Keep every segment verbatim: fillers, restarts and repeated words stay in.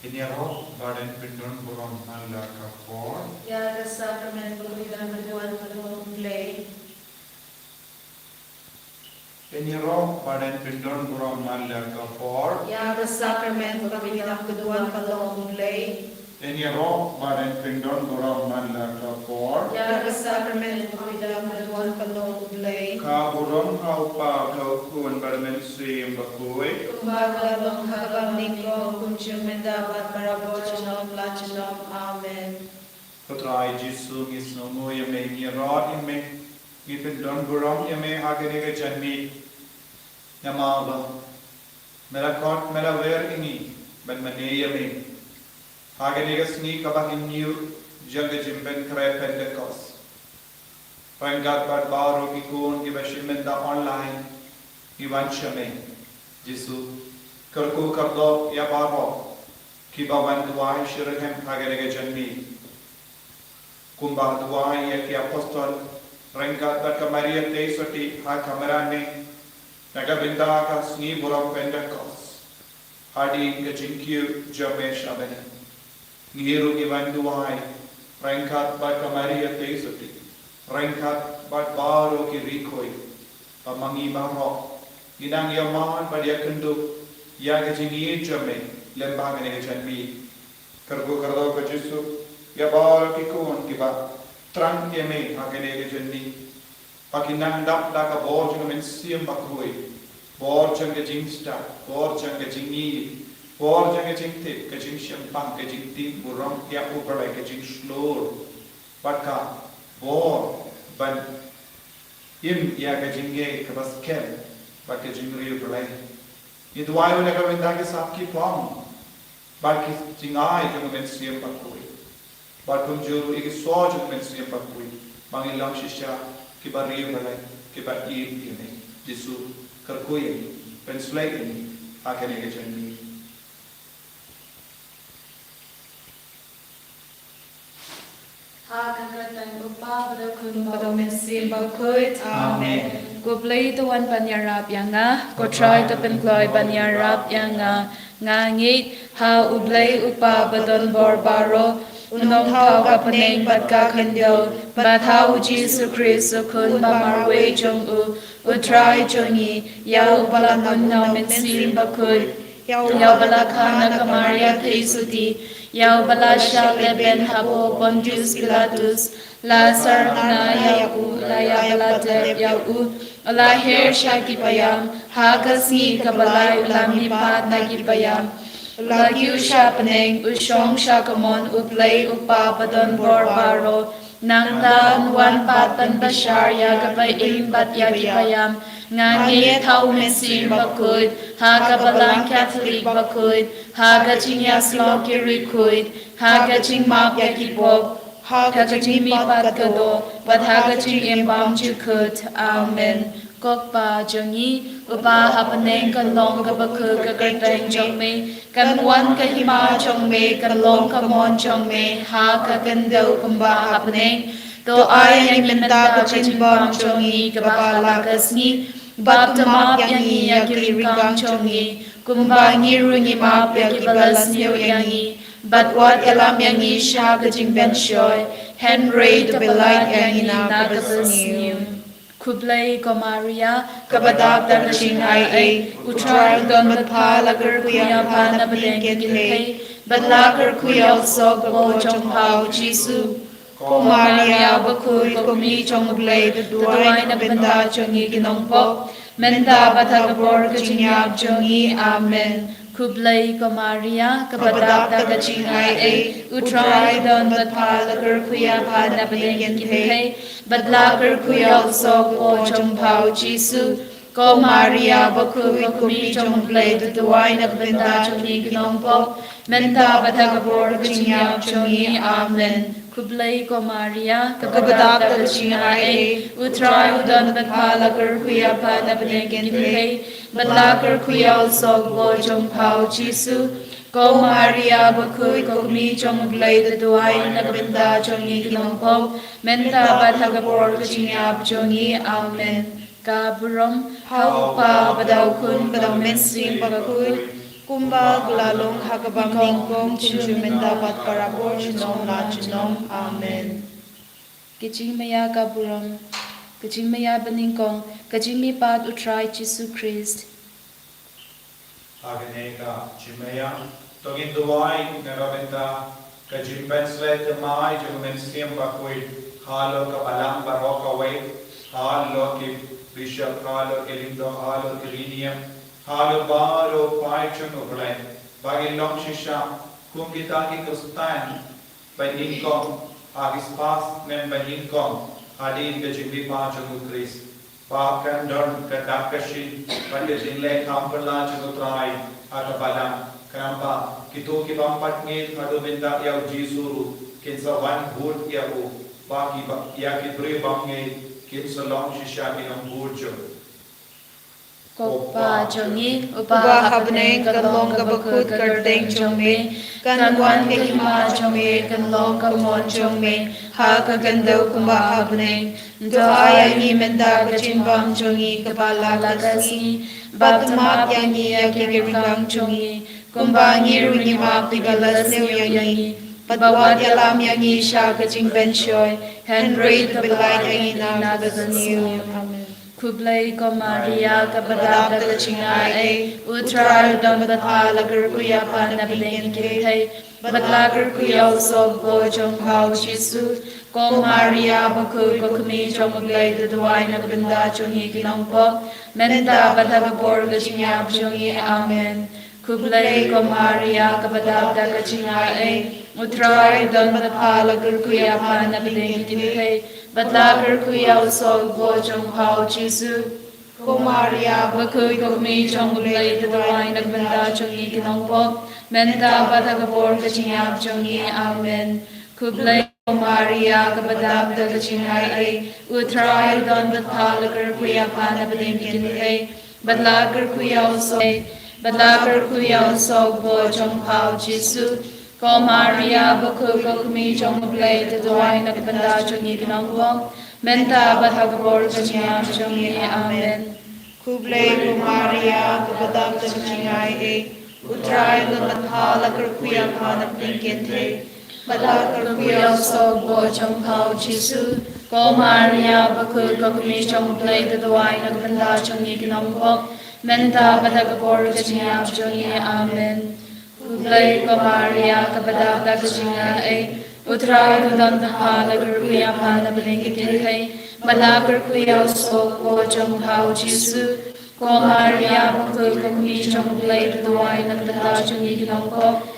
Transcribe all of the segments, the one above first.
Pynïaroh bad yn pyndon burom man la ka por. Ïa ka sakramen ba phi dang duwan ka long U Blei. Pynïaroh bad yn pyndon burom man la ka por. Ïa ka sakramen ba phi dang duwan ka long U Blei. Pynïaroh bad yn pyndon burom man la ka por. Ïa ka sakramen ba phi dang duwan ka long U Blei. Ka burom ha U Kpa, ha U Khun bad ha U Mynsiem Bakhuid. Kumba ka long ha kaba nyngkong, kumjuh mynta bad barabor junom la junom. Amen. Ko Trai Jisu, ngi sngewnguh ïa me, ngi ïaroh ïa me, ngi pyndon burom ïa me ha kane ka janmiet. Namar ba me la khot, me la wer ïa ngi ban mane ïa me ha kane ka sngi kaba hynñiew jong ka jingpynkhreh Pentekost. Ryngkat bad baroh ki khun kiba shim bynta online, ngi wan sha me. Jisu, kyrkhu kyrdoh ïa baroh kiba wan duwai shi rhem ha kane ka janmiet. Kumba duwai ïa ki apostol ryngkat bad ka Maria Theisotti ha ka Mera Neng na ka bynta ka sngi burom Pentekost. Hadien ka jingkiew jong me sha bneng, ngi ruh ngi wan duwai ryngkat bad ka Maria Theisotti, ryngkat bad baroh ki riewkhuid, ba ma ngi baroh ngin nang ïa man bad ïa kynduh ïa ka jingïeit jong me lem bad kane ka janmiet. Kyrkhu kyrdoh ko Jisu ïa baroh ki khun kiba thrang ïa me ha kane ka janmiet. Ba kin nang dap da ka bor jong ka Mynsiem Bakhuid, bor jong ka jingstad, bor jong ka jingïeit, bor jong ka jingtip, ka jingshemphang, ka jingtip burom ïa U Blei, ka jingshlur, bad ka bor ban im ïa ka jingngeit kaba skhem bad ka jingriewblei. Ngi duwai ruh na ka bynta ki sap ki phong bad ki jingai jong ka Mynsiem Bakhuid, bad kumjuh ruh ïa ki sor jong ka Mynsiem Bakhuid, ba ngin long shisha kiba riewblei, kiba im ïa me. Jisu, kyrkhu ïa ngi, pynshlei ïa ngi ha kane ka janmiet. Ha ka kyrteng U Kpa bad U Khun bad U Mynsiem Bakhuid. Amen. Ko Blei to wan ban ïarap ïa nga, ko Trai to pynkloi ban ïarap ïa nga. Nga ngeit ha U Blei U Kpa badonbor baroh, U Nongthaw ka bneng bad ka khyndew, bad ha U Jisu Khrist U Khun ba marwei jong u, U Trai jong ngi, ïa uba la pynnoh Mynsiem Bakhuid, ïa uba la kha na ka Maria Theisotti, ïa uba la shah lehbeiñ hapoh Pontius Pilatus, la sarna ïa u, la ïap, la tep ïa u, la her sha ki paidbah, ha ka sngi kaba lai u la mihpat na ki paidbah, la kiew sha bneng, u shong sha kamon U Blei U Kpa badonbor baroh. Nangta un wan pat ban bishar ïa ka ba im bad ïa ki ba ïam. Nga ngeit ha U Mynsiem Bakhuid, ha ka Balang Katholik bakhuid, ha ka jingïasyllok ki riewkhuid, ha ka jingmap ïa ki pop, ha ka jingmihpat ka doh, bad ha ka jingim bymjukut. Amen. Ko Kpa jong ngi uba ha bneng, kan long kaba khuid ka kyrteng jong me, kan wan ka hima jong me, kan long ka mon jong me ha ka khyndew kumba ha bneng. To ai ïa ngi mynta ka jingbam jong ngi kaba ha la ka sngi. Bad to map ïa ngi ïa ki ryngkang jong ngi, kumba ngi ruh ngi map ïa kiba la sniew ïa ngi. Bad wat ïalam ïa ngi sha ka jingpynshoi, hynrei to pynlait ïa ngi na ka ba sniew. Khublei ko Maria, kaba dap da ka jingaiei, U Trai u don bad pha, la kyrkhu ïa pha na pdeng ki kynthei, bad la kyrkhu ïa u soh ka bor jong pha U Jisu. Ko Maria bakhuid, ko kmie jong U Blei, to duwai na ka bynta jong ngi ki nongpop, mynta bad ha ka por ka jingïap jong ngi. Amen. Khublei ko Maria, kaba dap da ka jingaiei, U Trai u don bad pha, la kyrkhu ïa pha na pdeng ki kynthei, bad la kyrkhu ïa u soh ka bor jong pha U Jisu. Ko Maria bakhuid, ko kmie jong U Blei, to duwai na ka bynta jong ngi ki nongpop, mynta bad ha ka por ka jingïap jong ngi. Amen. Khublei ko Maria, kaba dap da ka jingaiei, U Trai u don bad pha, la kyrkhu ïa pha na pdeng ki kynthei, bad la kyrkhu ïa u soh ka bor jong pha U Jisu. Ko Maria bakhuid, ko kmie jong U Blei, to duwai na ka bynta jong ngi ki nongpop, mynta bad ha ka por ka jingïap jong ngi. Amen. Ka burom ha U Kpa bad ha U Khun bad ha U Mynsiem Bakhuid. Kumba ka la long ha kaba nyngkong, kumjuh mynta bad barabor junom la junom. Amen. Ka jingmaïa ka burom, ka jingmaïa banyngkong, ka jingmihpat U Trai Jisu Khrist. Ha kane ka jingmaïa to ngin duwai na ka bynta ka jingpynsleh thymmai jong U Mynsiem Bakhuid halor ka balang baroh kawei, halor ki bishop, halor ki lyngdoh, halor ki riewniam, halor baroh paid jong U Blei, ba ngin long shisha kum kita ki Khristan ba nyngkong ha ki spah snem ba nyngkong hadien ka jingmihpat jong U Khrist. Ba kan don ka dak ka shin bad ka jingleh kham phylla jong U Trai ha ka balang, khnang ba kito ki bym pat ngeit haduh mynta ïa U Jisu ruh kin sa wan bud ïa U, ba ki ba, ïa ki briew bym ngeit kin sa long shisha ki nongbud jong U. Ko Pa jong ngi uba ha bneng, kan long kaba khuid ka kyrteng jong Me, kan wan ka hima jong Me, kan long ka mon jong Me ha ka khyndew kumba ha bneng. To ai ïa ngi mynta ka jingbam jong ngi kaba la ka sngi, bad map ïa ngi ïa ki ryngkang jong ngi, kumba ngi ruh ngi map ïa kiba la sniew ïa ngi, bad wat ïalam ïa ngi sha ka jingpynshoi, hynrei to pynlait ïa ngi na ka sniew. Amen. Khublei ko Maria, kaba dap da ka jingai ei, U Trai u don bad pha, la kyrkhu ïa pha na pdeng ki kynthei, bad la kyrkhu ïa u soh bor jong pha U Jisu. Ko Maria bakhuid, ko kmie jong U Blei, to duwai na ka bynta jong ngi ki nongpop, mynta bad ha ka por ka jingïap jong ngi. Amen. Khublei ko Maria, kaba dap da ka jingai ei, U Trai u don bad pha, la kyrkhu ïa pha na pdeng ki kynthei, bad la kyrkhu ïa u soh bor jong pha U Jisu. Ko Maria bakhuid, ko kmie jong U Blei, to duwai na ka bynta jong ngi ki nongpop, mynta bad ha ka por ka jingïap jong ngi. Amen. Khublei ko Maria, kaba dap da ka jingai ei, U Trai u don bad pha, la kyrkhu ïa pha na pdeng ki kynthei, bad la kyrkhu ïa u soh, bad la kyrkhu ïa u soh bor jong pha U Jisu. Ko Maria bakhuid, ko kmie jong U Blei, to duwai na ka bynta jong ngi ki nongpop, mynta bad ha ka por ka jingïap jong ngi. Amen. Khublei ko Maria, kaba dap da ka jingai ei, U Trai u don bad pha, la kyrkhu ïa pha na pdeng ki kynthei, bad la kyrkhu ïa u soh bor jong pha U Jisu. Ko Maria bakhuid, ko kmie jong U Blei, to duwai na ka bynta jong ngi ki nongpop, mynta bad ha ka por ka jingïap jong ngi. Amen. Khublei ko Maria, kaba dap da ka jingai ei, U Trai u don bad pha, la kyrkhu ïa pha na pdeng ki kynthei, bad la kyrkhu ïa u soh bor jong pha U Jisu. Ko Maria bakhuid, ko kmie jong U Blei, to duwai na ka bynta jong ngi ki nongpop,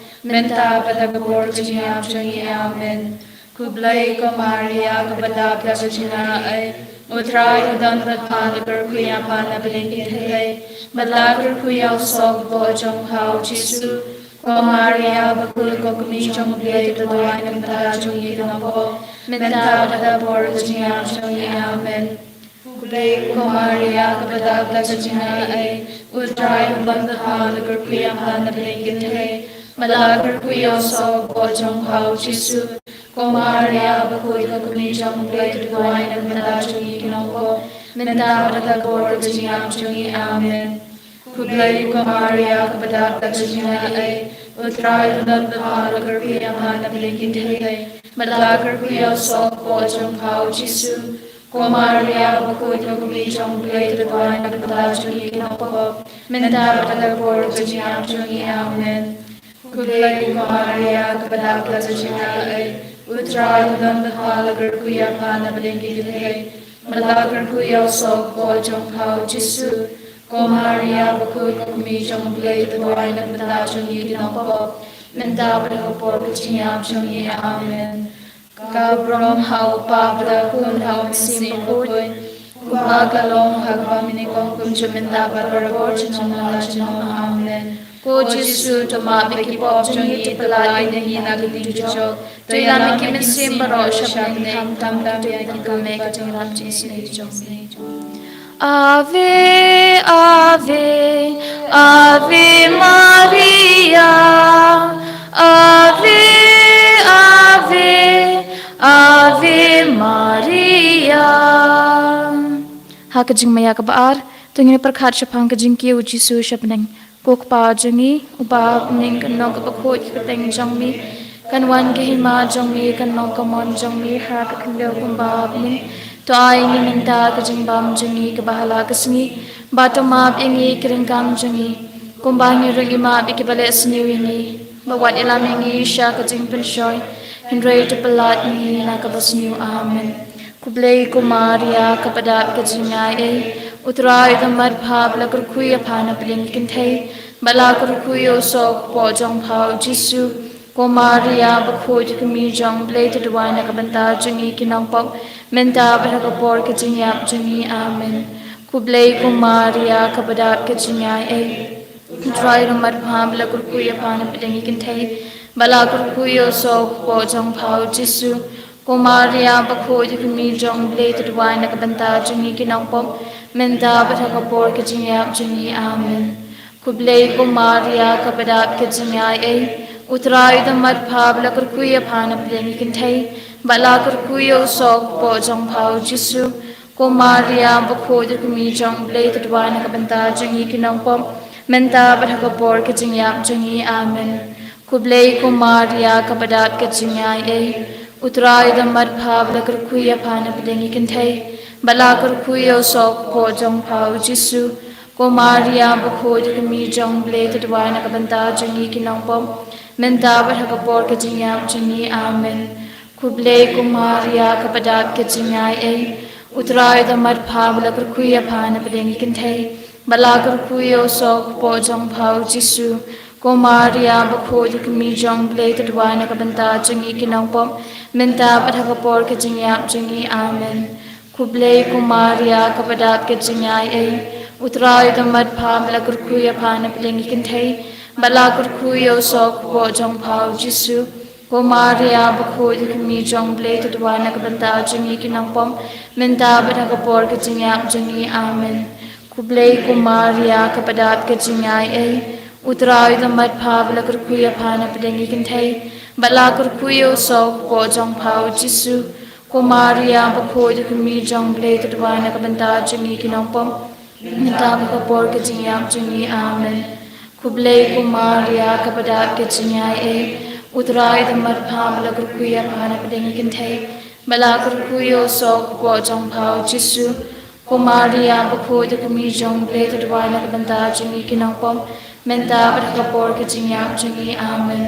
mynta bad ha ka por ka jingïap jong ngi. Amen. Khublei ko Maria, kaba dap da ka jingai ei, U Trai u don bad pha, la kyrkhu ïa pha na pdeng ki kynthei, bad la kyrkhu ïa u soh bor jong pha U Jisu. Ko Maria bakhuid, ko kmie jong U Blei, to duwai na ka bynta jong ngi ki nongpop, mynta bad ha ka por ka jingïap jong ngi. Amen. Khublei ko Maria, kaba dap da ka jingai ei, U Trai u don bad pha, la kyrkhu ïa pha na pdeng ki kynthei, bad la kyrkhu ïa u soh bor jong pha U Jisu. Ko Maria bakhuid, ko kmie jong U Blei, to duwai na ka bynta jong ngi ki nongpop, mynta bad ha ka por ka jingïap jong ngi. Amen. Khublei ko Maria, kaba dap da ka jingai ei, U Trai u don bad pha, la kyrkhu ïa pha na pdeng ki kynthei, bad la kyrkhu ïa u soh bor jong pha U Jisu. Ko Maria bakhuid, ko kmie jong U Blei, to duwai na ka bynta jong ngi ki nongpop, mynta bad ha ka por ka jingïap jong ngi. Amen. Khublei ko Maria, kaba dap da ka jingai ei, U Trai u don bad pha, la kyrkhu ïa pha na pdeng ki kynthei, bad la kyrkhu ïa u soh bor jong pha U Jisu. Ko Maria bakhuid, ko kmie jong U Blei, to duwai na ka bynta jong ngi ki nongpop, mynta bad ha ka por ka jingïap jong ngi. Amen. Ka burom ha U Kpa bad ha U Khun bad ha U Mynsiem Bakhuid, kumba ka long ha kaba nyngkong, kumjuh mynta bad barabor junom la junom. Amen. Ko Jisu, to map ïa ki pop jong ngi, to pynlait ïa ngi na ka dujok, to ïalam ïa ki mynsiem baroh sha bneng, khamtam ïa kito kiba don ha ka jinglap jingsniew jong ngi. Ave, Ave, Ave Maria. Ave, Ave, Ave Maria. Ha ka jingmaïa kaba ar, to ngin ïa pyrkhat shaphang ka jingkiew U Jisu sha bneng. Ko Kpa jong ngi, uba ha bneng, kan long kaba khuid ka kyrteng jong me, kan wan ka hima jong me, kan long ka mon jong me ha ka khyndew kumba ha bneng. To ai ïa ngi mynta ka jingbam jong ngi kaba ha la ka sngi, bad to map ïa ngi ki ryngkam jong ngi, kumba ngi ruh ngi map ïa kiba leh sniew ïa ngi. Bad wat ïalam ïa ngi sha ka jingpynshoi, hynrei to pyllait ïa ngi na kaba sniew. Amen. Khublei ko Maria, kaba dap ka jingaiei, U Trai u don bad pha, ba la kyrkhu ïa pha na pdeng ki kynthei, bad la kyrkhu ïa u soh u kpoh jong pha u Jisu. Ko Maria bakhuid, ka kmie jong u Blei, to duwai na ka bynta jong ngi ki nongpop, mynta bad ha ka por ka jingïap jong ngi. Amen. Khublei ko Maria, kaba dap ka jingaiei, U Trai u don bad pha, ba la kyrkhu ïa pha na pdeng ki kynthei, bad la kyrkhu ïa u soh u kpoh jong pha u Jisu. Ko Maria bakhuid, ka kmie jong u Blei, to duwai na ka bynta jong ngi ki nongpop, mynta bad ha ka por ka jingïap jong ngi. Amen. Khublei ko Maria, kaba dap ka jingaiei, U Trai u don bad pha, ba la kyrkhu ïa pha na pdeng ki kynthei, bad la kyrkhu ïa u soh u kpoh jong pha u Jisu. Ko Maria bakhuid, ka kmie jong u Blei, to duwai na ka bynta jong ngi ki nongpop, mynta bad ha ka por ka jingïap jong ngi. Amen. Khublei ko Maria, kaba dap ka jingaiei, U Trai u don bad pha, ba la kyrkhu ïa pha na pdeng ki kynthei, bad la kyrkhu ïa u soh u kpoh jong pha u Jisu. Ko Maria bakhuid, ka kmie jong u Blei, to duwai na ka bynta jong ngi ki nongpop, mynta bad ha ka por ka jingïap jong ngi. Amen. Khublei ko Maria, kaba dap ka jingaiei, U Trai u don bad pha, ba la kyrkhu ïa pha na pdeng ki kynthei, bad la kyrkhu ïa u soh u kpoh jong pha u Jisu. Ko Maria bakhuid, ka kmie jong u Blei, to duwai na ka bynta jong ngi ki nongpop, mynta bad ha ka por ka jingïap jong ngi. Amen. Khublei ko Maria, kaba dap ka jingaiei, U Trai u don bad pha, ba la kyrkhu ïa pha na pdeng ki kynthei, bad la kyrkhu ïa u soh u kpoh jong pha u Jisu. Ko Maria bakhuid, ka kmie jong u Blei, to duwai na ka bynta jong ngi ki nongpop, mynta bad ha ka por ka jingïap jong ngi. Amen. Khublei ko Maria, kaba dap ka jingaiei, U Trai u don bad pha, ba la kyrkhu ïa pha na pdeng ki kynthei, bad la kyrkhu ïa u soh u kpoh jong pha u Jisu. Ko Maria bakhuid, ka kmie jong u Blei, to duwai na ka bynta jong ngi ki nongpop, mynta bad ha ka por ka jingïap jong ngi. Amen. Khublei ko Maria, kaba dap ka jingaiei, U Trai u don bad pha, ba la kyrkhu ïa pha na pdeng ki kynthei, bad la kyrkhu ïa u soh u kpoh jong pha u Jisu. Ko Maria bakhuid, ka kmie jong u Blei, to duwai na ka bynta jong ngi ki nongpop, mynta bad ha ka por ka jingïap jong ngi. Amen.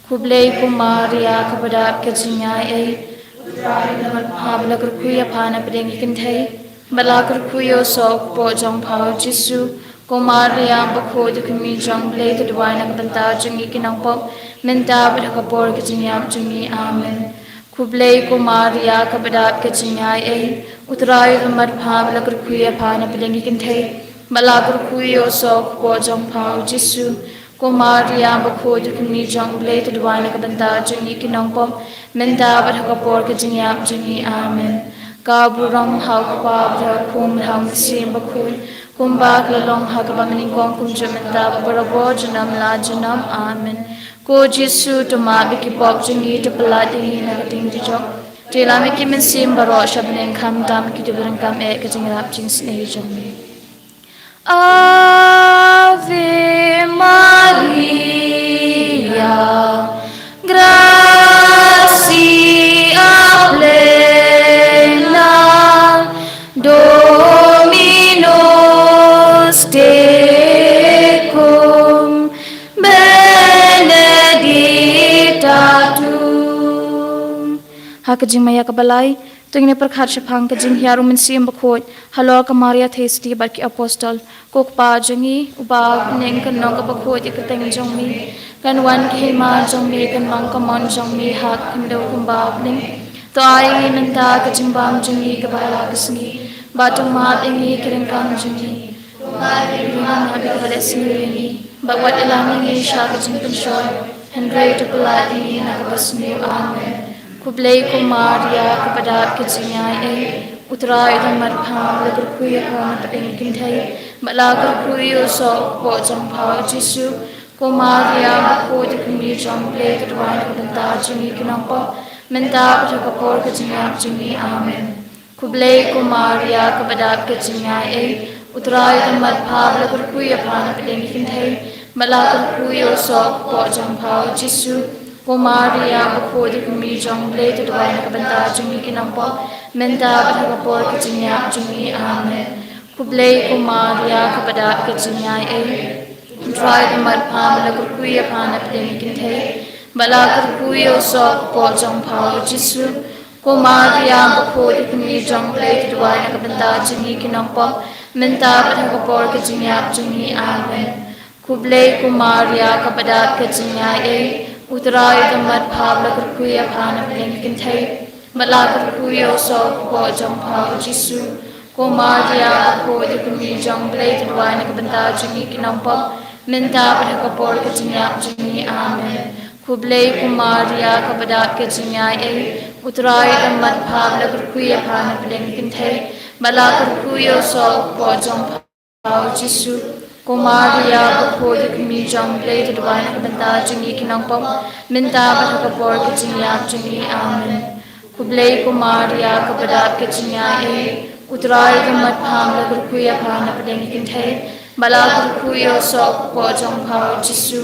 Khublei ko Maria, kaba dap ka jingaiei, U Trai u don bad pha, ba la kyrkhu ïa pha na pdeng ki kynthei, bad la kyrkhu ïa u soh u kpoh jong pha u Jisu. Ko Maria bakhuid, ka kmie jong u Blei, to duwai na ka bynta jong ngi ki nongpop, mynta bad ha ka por ka jingïap jong ngi. Amen. Khublei ko Maria, kaba dap ka jingaiei, U Trai u don bad pha, ba la kyrkhu ïa pha na pdeng ki kynthei, bad la kyrkhu ïa u soh u kpoh jong pha u Jisu. Ko Maria bakhuid, ka kmie jong u Blei, to duwai na ka bynta jong ngi ki nongpop, mynta bad ha ka por ka jingïap jong ngi. Amen. Ka burom ha u Kpa, bad ha u Khun, bad ha u Mynsiem Bakhuid, kumba ka la long ha kaba nyngkong, kumjuh mynta bad barabor, junom la junom. Amen. Ko Jisu, to map ïa ki pop jong ngi, to pyllait ïa ngi na ka diengdejok. To ïalam ïa ki mynsiem baroh sha bneng, khamtam ïa kito kiba donkam eh ka jingïarap jingsnei jong me. Ave Maria, gratia plena, Dominus tecum, benedicta tu. Ha ka jingmaïa kaba lai, to ngin ïa pyrkhat shaphang ka jinghiar u Mynsiem Bakhuid halor ka Maria Theisotti bad ki Apostol. Ko Kpa jong ngi, uba ha bneng, kan long kaba khuid ïa ka kyrteng jong me, kan wan ka hima jong me, kan long ka mon jong me ha ka khyndew kumba ha bneng. To ai ïa ngi mynta ka jingbam jong ngi kaba ha la ka sngi, bad to map ïa ngi ki ryngkang jong ngi, kumba ngi ruh ngi map ïa kiba leh sniew ïa ngi. Bad wat ïalam ïa ngi sha ka jingpynshoi, hynrei to pyllait ïa ngi na kaba sniew. Amen. Khublei ko Maria, kaba dap ka jingaiei, U Trai u don bad pha, ba la kyrkhu ïa pha na pdeng ki kynthei, bad la kyrkhu ïa u soh u kpoh jong pha u Jisu. Ko Maria bakhuid, ka kmie jong u Blei, to duwai na ka bynta jong ngi ki nongpop, mynta bad ha ka por ka jingïap jong ngi. Amen. Khublei ko Maria, kaba dap ka jingaiei, U Trai u don bad pha, ba la kyrkhu ïa pha na pdeng ki kynthei, bad la kyrkhu ïa u soh u kpoh jong pha, u Jisu. Ko Maria bakhuid, ka kmie jong U Blei, to duwai na ka bynta jong ngi ki nongpop, mynta bad ha ka por ka jingïap jong ngi. Amen. Khublei ko Maria, kaba dap ka jingïaid, U Trai u don bad pha, ba la kyrkhu ïa pha na pdeng ki kynthei, bad la kyrkhu ïa u soh u kpoh jong pha, u Jisu. Ko Maria bakhuid, ka kmie jong U Blei, to duwai na ka bynta jong ngi ki nongpop, mynta bad ha ka por ka jingïap jong ngi. Amen. Khublei ko Maria, kaba dap ka jingïaid, U Trai u don bad pha, ba la kyrkhu ïa pha na pdeng ki kynthei, bad la kyrkhu ïa u soh u kpoh jong pha, u Jisu. Ko Maria bakhuid, ka kmie jong U Blei, to duwai na ka bynta jong ngi ki nongpop, mynta bad ha ka por ka jingïap jong ngi. Amen. Khublei ko Maria, kaba dap ka jingïaid, U Trai u don bad pha, ba la kyrkhu ïa pha na pdeng ki kynthei, bad la kyrkhu ïa u soh u kpoh jong pha, u Jisu. Ko Maria bakhuid, ka kmie jong U Blei, to duwai na ka bynta jong ngi ki nongpop, mynta bad ha ka por ka jingïap jong ngi. Amen. Khublei ko Maria, kaba dap ka jingïaid, U Trai u don bad pha, ba la kyrkhu ïa pha na pdeng ki kynthei, bad la kyrkhu ïa u soh u kpoh jong pha, u Jisu.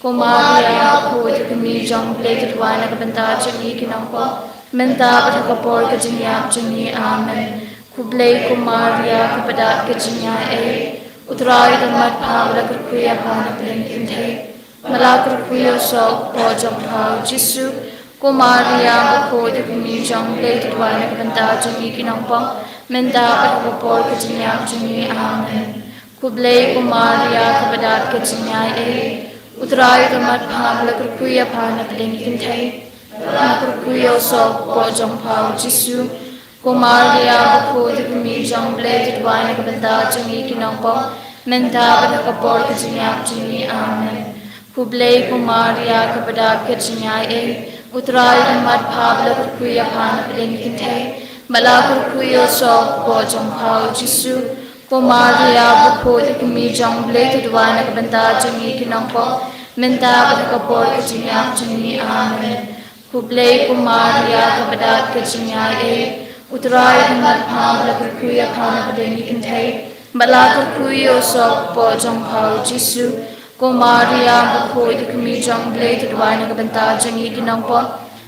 Ko Maria bakhuid, ka kmie jong U Blei, to duwai na ka bynta jong ngi ki nongpop, mynta bad ha ka por ka jingïap jong ngi. Amen. Khublei ko Maria, kaba dap ka jingïaid, U Trai u don bad pha, ba la kyrkhu ïa pha na pdeng ki kynthei, bad la kyrkhu ïa u soh u kpoh jong pha, u Jisu. Ko Maria bakhuid, ka kmie jong U Blei, to duwai na ka bynta jong ngi ki nongpop, mynta bad ha ka por ka jingïap jong ngi. Amen. Khublei ko Maria, kaba dap ka jingïaid, U Trai u don bad pha, ba la kyrkhu ïa pha na pdeng ki kynthei, bad la kyrkhu ïa u soh u kpoh jong pha, u Jisu. Ko Maria bakhuid, ka kmie jong U Blei, to duwai na ka bynta jong ngi ki nongpop, mynta bad ha ka por ka jingïap jong ngi. Amen. Khublei ko Maria, kaba dap ka jingïaid, U Trai u don bad pha, ba la kyrkhu ïa pha na pdeng ki kynthei, bad la kyrkhu ïa u soh u kpoh jong pha, u Jisu. Ko Maria bakhuid, ka kmie jong U Blei, to duwai na ka bynta jong ngi ki nongpop, mynta bad ha ka por ka jingïap jong ngi. Amen. Khublei ko Maria, kaba dap ka jingïaid, U Trai u don bad pha, ba la kyrkhu ïa pha na pdeng ki kynthei, bad la kyrkhu ïa u soh u kpoh jong pha, u Jisu. Ko Maria bakhuid, ka kmie jong U Blei, to duwai na ka bynta jong ngi ki nongpop,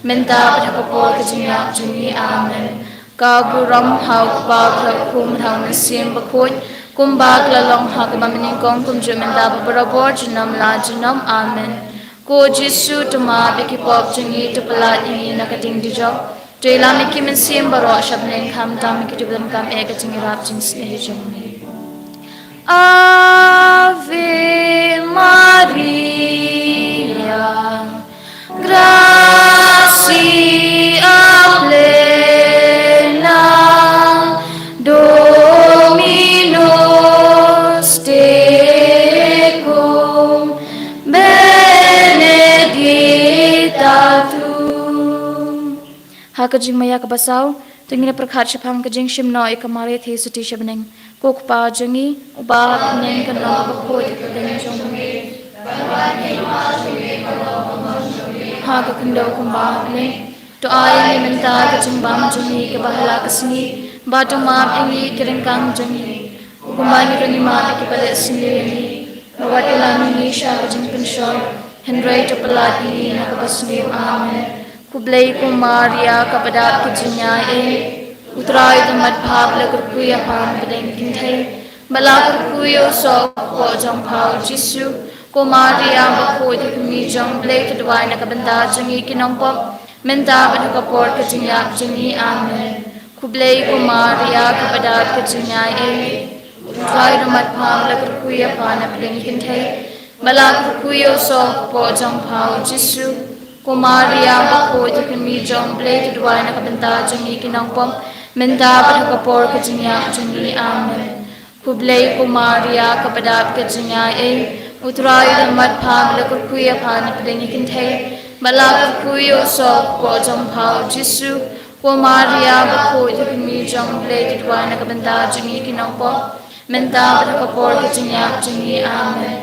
mynta bad ha ka por ka jingïap jong ngi. Amen. Ka burom ha U Kpa, ha U Khun, ha U Mynsiem Bakhuid, kumba ka la long ha kaba nyngkong, kumjuh mynta bad barabor, junom la junom. Amen. Ko Jisu, to map ïa ki pop jong ngi, to pyllait ïa ngi na ka diengdijop, to ïalam ïa ki mynsiem baroh sha bneng, khamtam ïa kito kiba donkam ïa ka jingïarap jingsniew jong ngi. Ave Maria, gratia plena, Dominus tecum, benedicta tu. Ha ka jingmaïa kaba saw, to ngin ïa pyrkhat shaphang ka jingshim noh ïa ka Maria Theisotti sha bneng. Ko Kpa jong ngi, uba ha bneng, kan long bakhuid ïa ka kyrteng jong me. Ha ka khyndew kumba ha bneng. To ai ïa ngi mynta ka jingbam jong ngi kaba ha la ka sngi. Bad to map ïa ngi ki ryngkang jong ngi, kumba ngi ruh ngi map ïa kiba leh sniew ïa ngi. Wat ïalam ïa ngi sha ka jingpynshoi, hynrei to pyllait ïa ngi na kaba sniew. Amen. Khublei ko Maria, kaba dap ka jingïaid, U Trai u don bad pha, ba la kyrkhu ïa pha na pdeng ki kynthei, bad la kyrkhu ïa u soh u kpoh jong pha, u Jisu. Ko Maria bakhuid, ka kmie jong U Blei, to duwai na ka bynta jong ngi ki nongpop, mynta bad ha ka por ka jingïap jong ngi. Amen. Khublei ko Maria, kaba dap ka jingïaid, U Trai u don bad pha, ba la kyrkhu ïa pha na pdeng ki kynthei, bad la kyrkhu ïa u soh u kpoh jong pha, u Jisu. Ko Maria bakhuid, ka kmie jong U Blei, to duwai na ka bynta jong ngi ki nongpop, mynta bad ha ka por ka jingïap jong ngi. Amen. Khublei ko Maria, kaba dap ka jingïaid, U Trai u don bad pha, ba la kyrkhu ïa pha na pdeng ki kynthei, bad la kyrkhu ïa u soh u kpoh jong pha, u Jisu. Ko Maria bakhuid, ka kmie jong U Blei, to duwai na ka bynta jong ngi ki nongpop, mynta bad ha ka por ka jingïap jong ngi. Amen.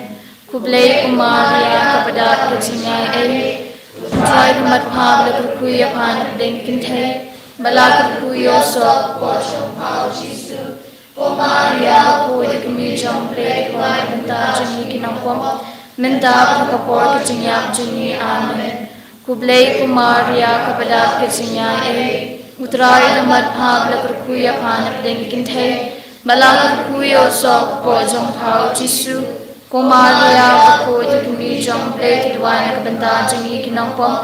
Khublei ko Maria, kaba dap ka jingïaid, U Trai u don bad pha, ba la kyrkhu ïa pha na pdeng ki kynthei, bad la kyrkhu ïa u soh u kpoh jong pha, u Jisu. Ko Maria, bakhuid ka kmie jong U Blei, to duwai na ka bynta jong ngi ki nongpop, mynta bad ha ka por ka jingïap jong ngi. Amen. Khublei ko Maria, kaba dap ka jingaiei. U Trai u don bad pha, ba la kyrkhu ïa pha na pdeng ki kynthei, bad la kyrkhu ïa u soh u kpoh jong pha u Jisu. Ko Maria, bakhuid ka kmie jong U Blei, to duwai na ka bynta jong ngi ki nongpop,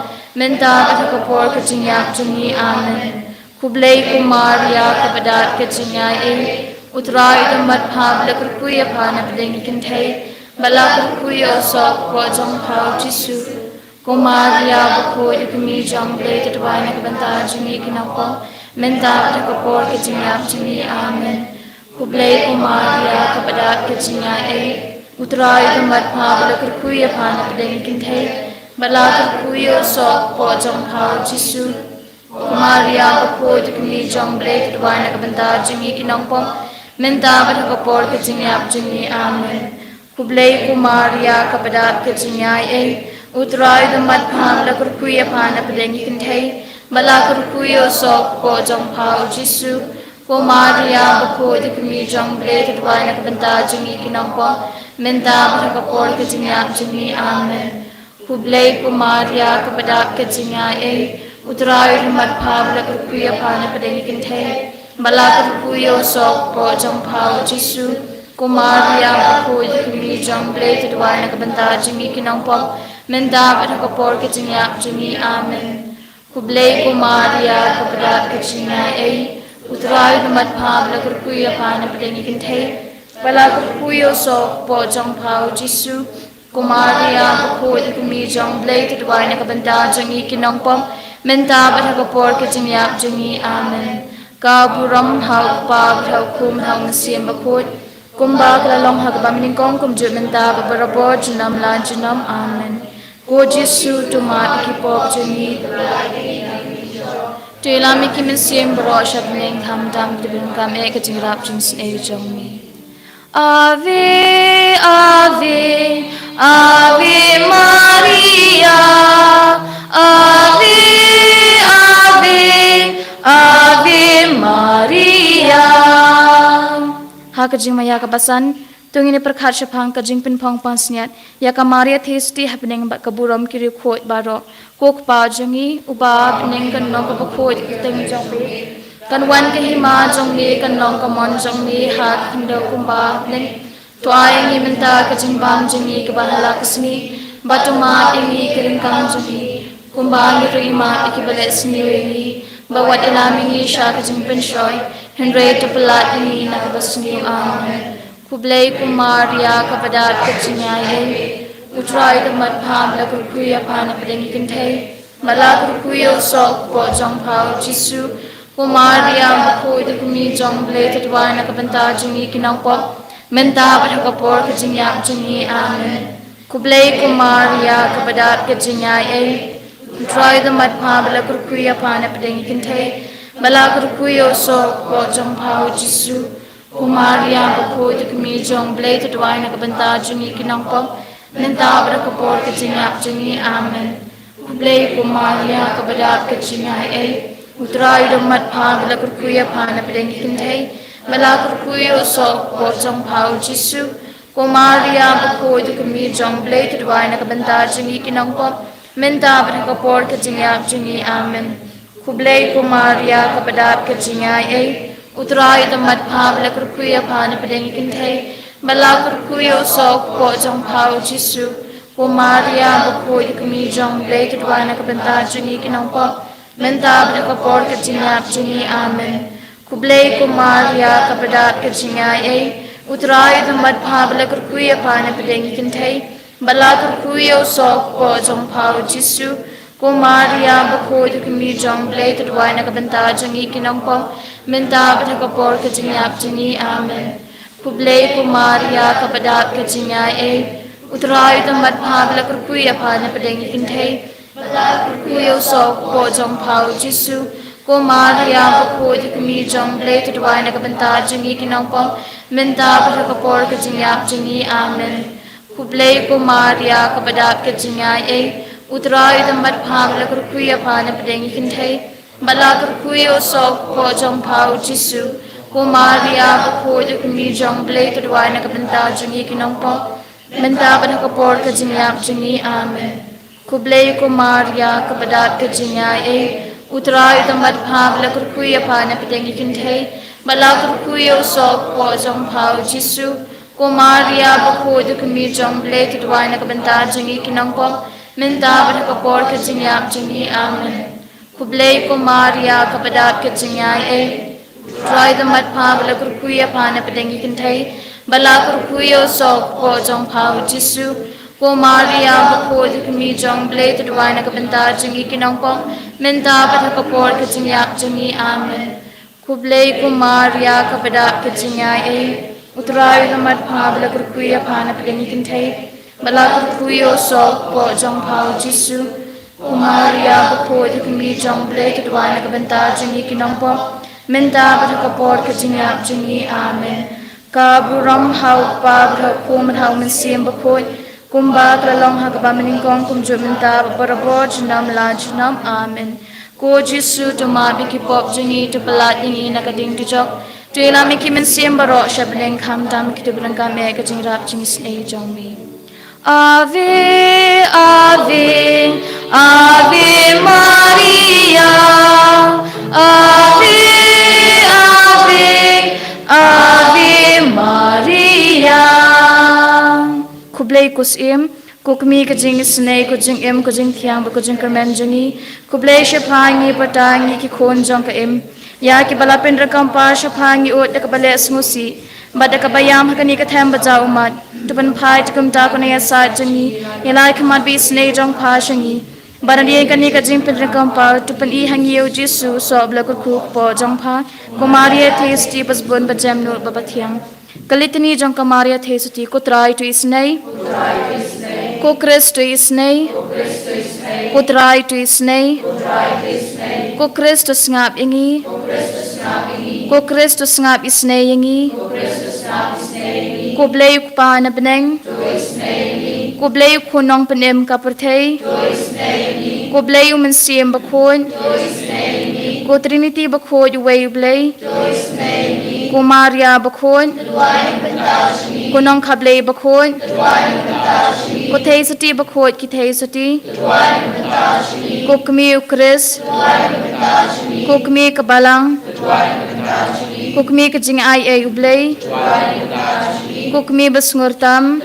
mynta bad ha ka por ka jingïap jong ngi. Amen. Khublei ko Maria, kaba dap ka jingaiei. U Trai u don bad pha, ba la kyrkhu ïa pha na pdeng ki kynthei, bad la kyrkhu ïa u soh u kpoh jong pha u Jisu. Ko Maria, bakhuid ka kmie jong U Blei, to duwai na ka bynta jong ngi ki nongpop, mynta bad ha ka por ka jingïap jong ngi. Amen. Khublei ko Maria, kaba dap ka jingaiei. U Trai u don bad pha, ba la kyrkhu ïa pha na pdeng ki kynthei, bad la kyrkhu ïa u soh u kpoh jong pha u Jisu. Ko Maria, bakhuid ka kmie jong U Blei, to duwai na ka bynta jong ngi ki nongpop, mynta bad ha ka por ka jingïap jong ngi. Amen. Khublei ko Maria, kaba dap ka jingaiei. U Trai u don bad pha, ba la kyrkhu ïa pha na pdeng ki kynthei, bad la kyrkhu ïa u soh u kpoh jong pha u Jisu. Ko Maria, bakhuid ka kmie jong U Blei, to duwai na ka bynta jong ngi ki nongpop, mynta bad ha ka por ka jingïap jong ngi. Amen. Khublei ko Maria, kaba dap ka jingaiei. U Trai u don bad pha, ba la kyrkhu ïa pha na pdeng ki kynthei, bad la kyrkhu ïa u soh u kpoh jong pha u Jisu. Ko Maria, bakhuid ka kmie jong U Blei, to duwai na ka bynta jong ngi ki nongpop, mynta bad ha ka por ka jingïap jong ngi. Amen. Khublei ko Maria, kaba dap ka jingaiei. U Trai u don bad pha, ba la kyrkhu ïa pha na pdeng ki kynthei, bad la kyrkhu ïa u soh u kpoh jong pha u Jisu. Ko Maria, bakhuid ka kmie jong U Blei, to duwai na ka bynta jong ngi ki nongpop, mynta bad ha ka por ka jingïap jong ngi. Amen. Ka burom ha u Kpa, bad ha u Khun, bad ha u Mynsiem Bakhuid, kumba ka la long ha kaba nyngkong, kumjuh mynta, bad barabor, junom la junom. Amen. Ko Jisu, to map ïa ki pop jong ngi. To ïalam ïa ki mynsiem baroh sha bneng, khamtam ki ba donkam eh ka jingrap jingsnei jong ngi. Ave, Ave, Ave Maria. Ave, Ave, Ave Maria. Ha ka jingmaïa kaba san, to ngin ïa pyrkhat shaphang ka jingpynphong pansngiat ïa ka Maria Theisotti ha bneng bad ka burom ki riewkhuid baroh. Ko Kpa jong ngi uba ha bneng, kan long kaba khuid ka kyrteng jong me. Kan wan ka hima jong me, kan long ka mon jong me ha ka khyndew kumba ha bneng. To ai ïa ngi mynta ka jingbam jong ngi kaba ha la ka sngi, bad to map ïa ngi ki ryngkang jong ngi, kumba ngi ruh ngi map ïa kiba leh sniew ïa ngi, bad wat ïalam ïa ngi sha ka jingpynshoi, hynrei to pyllait ïa ngi na kaba sniew. Amen. Khublei ko Maria, kaba dap ka jingaiei. U Trai u don bad pha, ba la kyrkhu ïa pha na pdeng ki kynthei, bad la kyrkhu ïa u soh u kpoh jong pha u Jisu. Ko Maria, bakhuid ka kmie jong U Blei, to duwai na ka bynta jong ngi ki nongpop, mynta bad ha ka por ka jingïap jong ngi. Amen. Khublei ko Maria, kaba dap ka jingaiei. U Trai u don bad pha, ba la kyrkhu ïa pha na pdeng ki kynthei, bad la kyrkhu ïa u soh u kpoh jong pha u Jisu. Ko Maria, bakhuid ka kmie jong U Blei, to duwai na ka bynta jong ngi ki nongpop, mynta bad ha ka por ka jingïap jong ngi. Amen. Khublei ko Maria, kaba dap ka jingaiei. U Trai u don bad pha, ba la kyrkhu ïa pha na pdeng ki kynthei, bad la kyrkhu ïa u soh u kpoh jong pha u Jisu. Ko Maria, bakhuid ka kmie jong U Blei, to duwai na ka bynta jong ngi ki nongpop, mynta bad ha ka por ka jingïap jong ngi. Amen. Khublei ko Maria, kaba dap ka jingaiei. U Trai u don bad pha, ba la kyrkhu ïa pha na pdeng ki kynthei, bad la kyrkhu ïa u soh u kpoh jong pha u Jisu. Ko Maria, bakhuid ka kmie jong U Blei, to duwai na ka bynta jong ngi ki nongpop, mynta bad ha ka por ka jingïap jong ngi. Amen. Khublei ko Maria, kaba dap ka jingaiei. U Trai u don bad pha, ba la kyrkhu ïa pha na pdeng ki kynthei, bad la kyrkhu ïa u soh u kpoh jong pha u Jisu. Ko Maria, bakhuid ka kmie jong U Blei, to duwai na ka bynta jong ngi ki nongpop, mynta bad ha ka por ka jingïap jong ngi. Amen. Khublei ko Maria, kaba dap ka jingaiei. U Trai u don bad pha, ba la kyrkhu ïa pha na pdeng ki kynthei, bad la kyrkhu ïa u soh u kpoh jong pha u Jisu. Ko Maria, bakhuid ka kmie jong U Blei, to duwai na ka bynta jong ngi ki nongpop, mynta bad ha ka por ka jingïap jong ngi. Amen. Khublei ko Maria, kaba dap ka jingaiei. U Trai u don bad pha, ba la kyrkhu ïa pha na pdeng ki kynthei, bad la kyrkhu ïa u soh u kpoh jong pha u Jisu. Ko Maria bakhuid, ko kmie jong U Blei, to duwai na ka bynta jong ngi ki nongpop, mynta bad ha ka por ka jingïap jong ngi. Amen. Khublei ko Maria, kaba dap ka jingaiei, U Trai u don bad pha, ba la kyrkhu ïa pha na pdeng ki kynthei, ba la kyrkhu ïa u soh u kpoh jong pha u Jisu. Ko Maria bakhuid, ko kmie jong U Blei, to duwai na ka bynta jong ngi ki nongpop, mynta bad ha ka por ka jingïap jong ngi. Amen. Khublei ko Maria, kaba dap ka jingaiei, U Trai u don bad pha, ba la kyrkhu ïa pha na pdeng ki kynthei, ba la kyrkhu ïa u soh u kpoh jong pha u Jisu. Ko Maria bakhuid, ko kmie jong U Blei, to duwai na ka bynta jong ngi ki nongpop, mynta bad ha ka por ka jingïap jong ngi. Amen. Khublei ko Maria, kaba dap ka jingaiei, U Trai u don bad pha, ba la kyrkhu ïa pha na pdeng ki kynthei, ba la kyrkhu ïa u soh u kpoh jong pha u Jisu. Ko Maria bakhuid, ko kmie jong U Blei, to duwai na ka bynta jong ngi ki nongpop, mynta bad ha ka por ka jingïap jong ngi. Amen. Ka burom ha U Kpa bad ha U Khun bad ha U Mynsiem Bakhuid, kumba ka la long ha kaba mynnyngkong, kumjuh mynta bad barabor, junom la junom. Amen. Ko Jisu, to map ïa ki pop jong ngi, to pyllait ïa ngi na ka ding dujok, to ïalam ïa ki mynsiem baroh sha bneng, khamtam kito kiba donkam ïa ka jingïarap jingisynei jong me. Ave, Ave, Ave Maria. Ave, Ave, Ave Maria. Khublei ko Syiem, ko Kmie ka jingisynei, ko jingim, ko jingthiang bad ko jingkyrmen jong ngi. Khublei shaphang ngi pat, ngi ki khun jong ka Im, ïa kiba la pyndonkam paw shaphang ngi, ud da kaba leh sngewsih bad da kaba ïam ha kane ka them ba ja ummat. To pynphai to kumta ko nongïasaid jong ngi, ïa la ki khmat ba isynei jong pha sha ngi, bad hadien kane ka jingpyndonkam paw, to pyni ha ngi ïa u Jisu, u soh ba la kyrkhu u kpoh jong pha. Ko Maria theisotti, ba sbun, ba jemnud bad ba thiang. Ka Litani jong ka Maria theisotti. Ko Trai, to isynei. Ko Khrist, to isynei. Ko Trai, to isynei. Ko Khrist, to sngap ïa ngi. Ko Khrist, to sngap isynei ïa ngi. Ko Blei U Kpa na bneng, ko Blei U Khun Nongpynim ka pyrthei, ko Blei U Mynsiem Bakhuid, ko Trinity Bakhuid uwei U Blei, ko Maria Bakhuid, ko Nongkha Blei Bakhuid, ko theisotti bakhuid ki theisotti, ko Kmie U Khrist, ko Kmie ka Balang, ko Kmie ka jingaiei U Blei, ko Kmie basngur tam,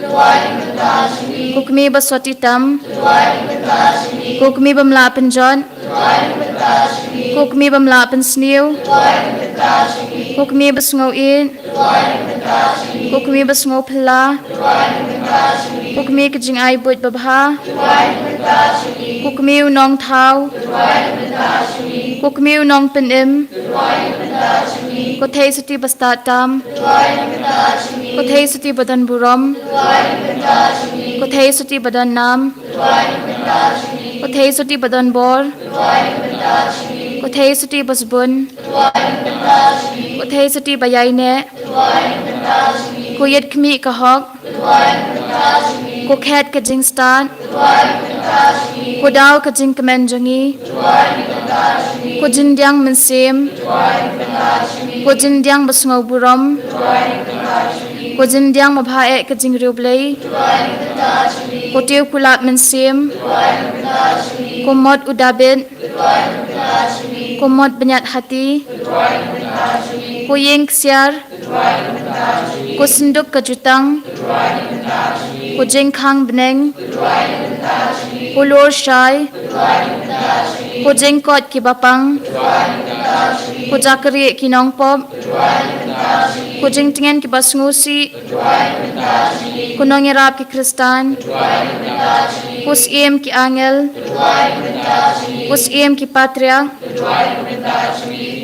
ko Kmie basotti tam, ko Kmie bym lah pynjot, ko Kmie bym lah pynsniew, ko Kmie basngewieit, ko Kmie basngewphylla, ko Kmie ka jingai buit babha, ko Kmie u nongthaw, ko Kmie u nongpynim, ko theisotti bastad tam, ko theisotti badonburom, ko theisotti badonnam, ko theisotti badonbor, ko theisotti basbun, ko theisotti baïaineh, ko ïit khmih ka hok, ko khet ka jingstad, ko daw ka jingkmen jong ngi, ko jingdiang mynsiem, ko jingdiang basngewburom, ko jingdiang babha eh ka jingriewblei, ko tiew kulap mynsiem, ko mot u Dabid, ko mot bniat hati, ko ïing ksiar, ko synduk ka jutang, ko jingkhang bneng, ko lur shai, ko jingkoit kiba pang, ko jakri ki nongpop, ko jingtngen kiba sngewsih, ko nongïarap ki khristan, ko Syiem ki angel, ko Syiem ki patriark,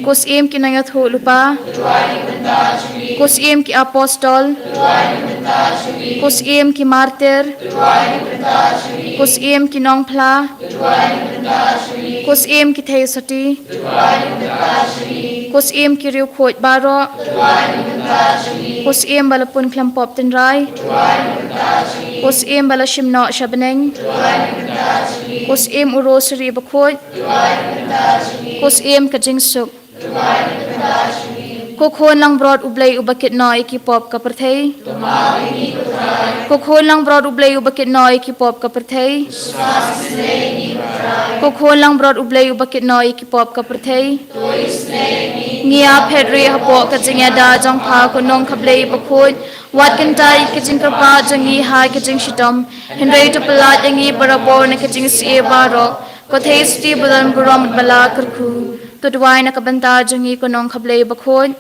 ko Syiem ki nongïathuhlypa, ko Syiem ki apostol, ko Syiem ki martir, ko Syiem ki nongphla, ko Syiem ki theisotti, ko Syiem ki riewkhuid baroh, ko Syiem ba la pun khlem pop tynrai, ko Syiem ba la shim noh sha bneng, ko Syiem u Rosary bakhuid, ko Syiem ka jingsuk. Ko khun langbrot U Blei uba kit noh ïa ki pop ka pyrthei. Ko khun langbrot U Blei uba kit noh ïa ki pop ka pyrthei. Ko khun langbrot U Blei uba kit noh ïa ki pop ka pyrthei. Ngi ïa phet ruh hapoh ka jingïada jong pha ko nongkhablei bakhuid. Wat kyntait ïa ka jingkyrpad jong ngi ha ka jingshitom, hynrei to pyllait ïa ngi barabor na ka jingsniew baroh. Ko Theisotti ba don burom bad ba la kyrkhu, to duwai na ka bynta jong ngi ko nongkhablei bakhuid.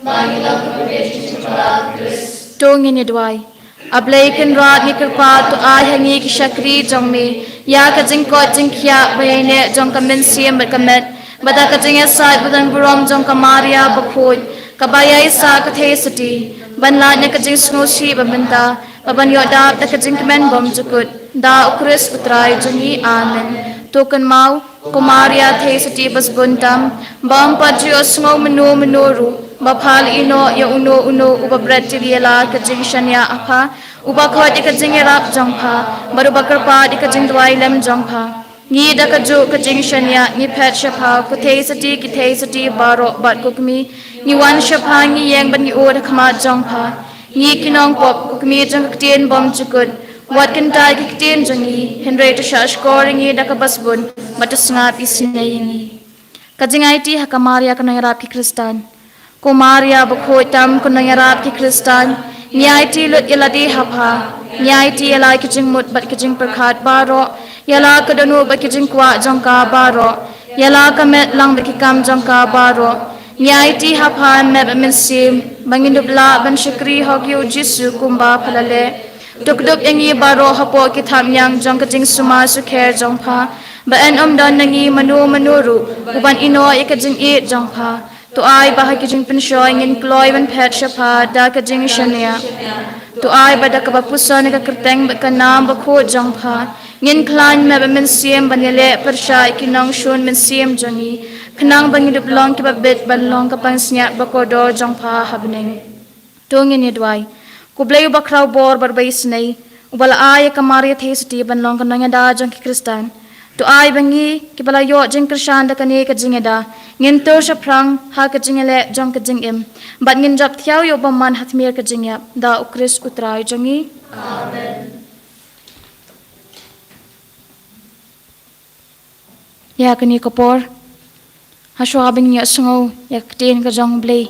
To ngin ïa duwai. A Blei Kynrad, ngi kyrpad, to ai ha ngi ki shakri jong me ïa ka jingkoit jingkhiah ba ïaineh jong ka mynsiem bad ka met, bad da ka jingïasaid ba don burom jong ka Maria bakhuid, kaba ïaisah ka Theisotti ban lait na ka jingsngewsih ba mynta, bad ban ïoh dap da ka jingkmen bymjukut. Da U Khrist U Trai jong ngi. Amen. To kynmaw, ko Maria Theisotti ba sbun tam, ba ym pat ju ïohsngew mynno mynno ruh ba pha la ïehnoh ïa uno uno uba bret tylli ïa la ka jingshaniah ha pha, uba khot ïa ka jingïarap jong pha, bad uba kyrpad ïa ka jingduwai lem jong pha. Ngi da kajuh ka jingshaniah ngi phet sha pha, ko Theisotti ki Theisotti baroh bad ko kmie. Ngi wan sha pha, ngi ïeng bad ngi ud ha khmat jong pha, ngi ki nongpop, ko kmie jong ka ktien bymjukut. Wat kyntait ïa ka ktien jong ngi, hynrei to shahshkor ïa ngi da kaba sbun, bad to sngap isynei ïa ngi. Ka jingaiti ha ka Maria ka nongïarap ki Khristan. Ko Maria bakhuid tam, ko nongïarap ki Khristan, ngi aiti lut ïa lade ha pha, ngi aiti ïa la ki jingmut bad ki jingpyrkhat baroh, ïa la ka dohnud bad ki jingkwah jong ka baroh, ïa la ka met lang bad ki kam jong ka baroh. Ngi aiti ha pha, Em Met bad Mynsiem, ba ngin dup lah ban shakri hok ïa U Jisu kumba pha la leh. To kdup ïa ngi baroh hapoh ki thapniang jong ka jingsumar sukher jong pha, ba yn ym don na ngi mano mano ruh uban ïehnoh ïa ka jingïeit jong pha. To ai ba ha ki jingpynshoi ngin kloi ban phet sha pha da ka jingshaniah. To ai ba da kaba puson ïa ka kyrteng bad ka nam bakhuid jong pha, ngin khlaiñ, Em Met bad Mynsiem, ban ïaleh pyrshah ïa ki nongshun mynsiem jong ngi, khnang ba ngin dup long kiba bit ban long ka pansngiat ba kordor jong pha ha bneng. To ngin ïa duwai. Ko Blei uba khraw bor bad uba isynei, uba la ai ïa ka Maria Theisotti ban long ka nongïada jong ki Khristan, to ai ba ngi kiba la ïoh jingkyrshan da kane ka jingïada, ngin tur shaphrang ha ka jingïaleh jong ka jingim, bad ngin jop thiaw ïa u bymman ha tmier ka jingïap. Da U Khrist U Trai jong ngi. Amen. Ïa kane ka por, hashwa ban ïohsngew ïa ka ktien ka jong U Blei,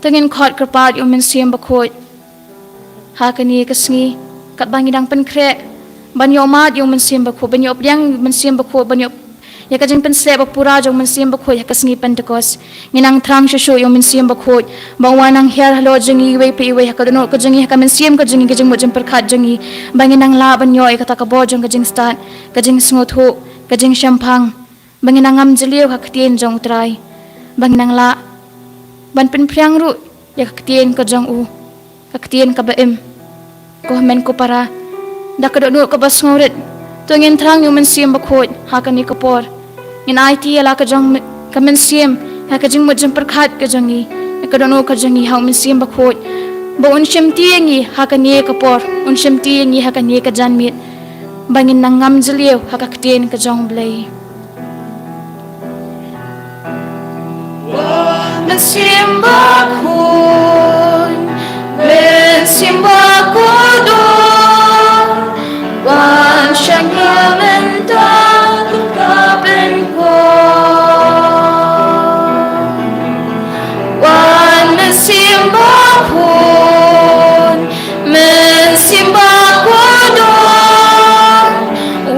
to ngin khot kyrpad ïa U Mynsiem Bakhuid. Ha kane ka sngi, katba ngi dang pynkhreh ban ïohmad ïa U Mynsiem Bakhuid, ban ïoh pdiang ïa U Mynsiem Bakhuid, ban ïoh ïa ka jingpynshlur ba pura jong U Mynsiem Bakhuid ha ka sngi Pentekost, ngin nang thrang shuh shuh ïa U Mynsiem Bakhuid, ba un wan nang hiar halor jong ngi iwei pa iwei, ha ka dohnud ka jong ngi, ha ka mynsiem ka jong ngi, ka jingmut jingpyrkhat jong ngi, ba ngin nang lah ban ïoh ïa kata ka bor jong ka jingstad, ka jingsngewthuh, ka jingshemphang, ba ngin nang ngam jylliew ha ka ktien jong U Trai, ba ngin nang lah ban pynphriang ruh ïa ka ktien ka jong U, ka ktien kaba im. Ko hynmen ko para, da ka dohnud kaba sngewrit, to ngin thrang ïa U Mynsiem Bakhuid ha kane ka por. Ngin aiti ïa la ka jong ka mynsiem, ha ka jingmut jingpyrkhat ka jong ngi, ïa ka dohnud ka jong ngi ha U Mynsiem Bakhuid, ba un shimti ïa ngi ha kane ka por, un shimti ïa ngi ha kane ka janmiet, ba ngin nang ngam jylliew ha ka ktien ka jong U Blei. Mynsiem Bakhuid, Mynsiem Bakhuid, wan sha ngi mynta, ka pynpaw. Wan Mynsiem Bakhuid, Mynsiem Bakhuid,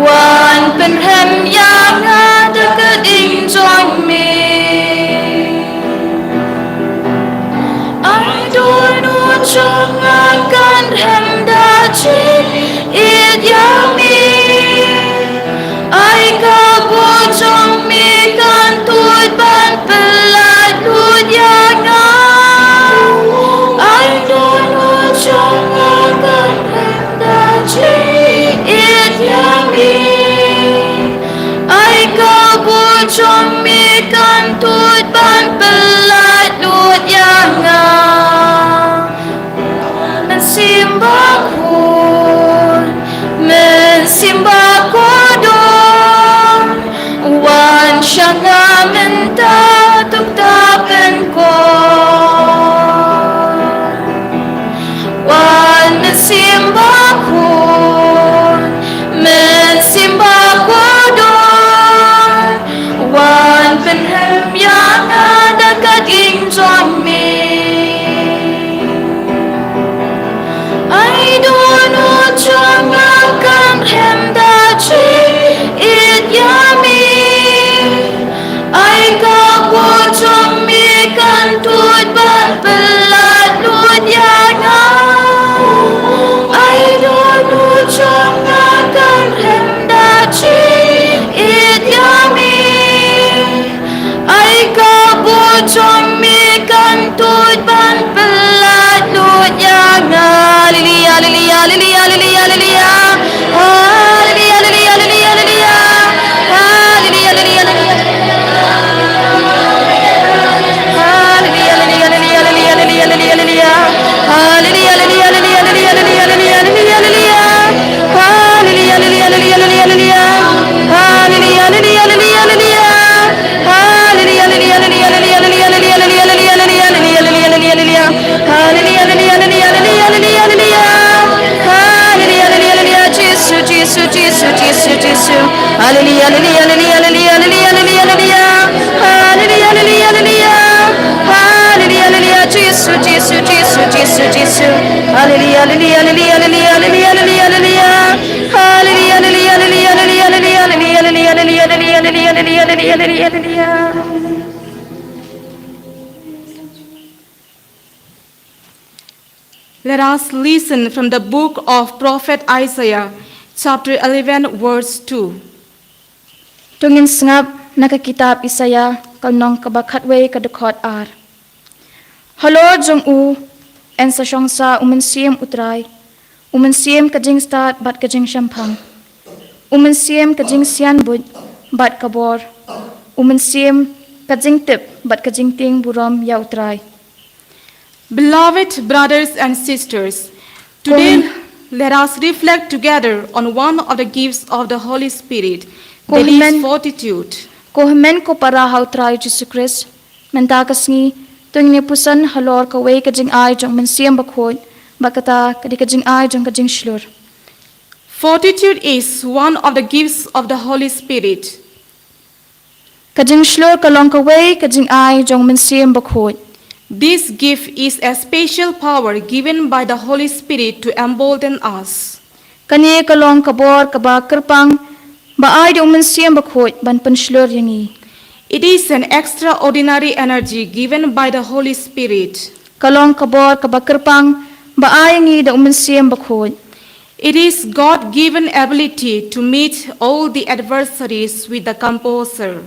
wan pynrhem ïa nga da ka ding jong me. Ai dohnud jong nga kan rhem da jingïeit ïa me. Hallelujah, hallelujah, hallelujah, hallelujah, hallelujah, hallelujah. Hallelujah, hallelujah, hallelujah. Hallelujah, hallelujah, Jisu, Jisu, Jisu, Jisu, Jisu. Hallelujah, hallelujah, hallelujah, hallelujah, hallelujah, hallelujah. Hallelujah, hallelujah, hallelujah, hallelujah, hallelujah, hallelujah, hallelujah, hallelujah, hallelujah, hallelujah, hallelujah, hallelujah. Let us listen from the book of Prophet Isaiah, chapter eleven, verse two. To ngin sngap na ka kitab Isaiah, ka lynnong kaba khatwei, ka dkhot ar. Halor jong u, yn sa shong sa u Mynsiem U Trai, u Mynsiem ka jingstad bad ka jingshemphang, u Mynsiem ka jingsianbuit bad ka bor, u Mynsiem ka jingtip bad ka jingtieng burom ïa U Trai. Beloved brothers and sisters, today let us reflect together on one of the gifts of the Holy Spirit, that is fortitude. Ko hynmen ko para ha U Trai Jisu Khrist, mynta ka sngi, to ngin ïa puson halor kawei ka jingai jong u Mynsiem Bakhuid, bad kata ka dei ka jingai jong ka jingshlur. Fortitude is one of the gifts of the Holy Spirit. Ka jingshlur ka long kawei ka jingai jong u Mynsiem Bakhuid. This gift is a special power given by the Holy Spirit to embolden us. Kane ka long ka bor kaba kyrpang ba ai da u Mynsiem Bakhuid ban pynshlur ïa ngi. It is an extraordinary energy given by the Holy Spirit. Ka long ka bor kaba kyrpang ba ai ïa ngi da u Mynsiem Bakhuid. It is God-given ability to meet all the adversaries with the composure.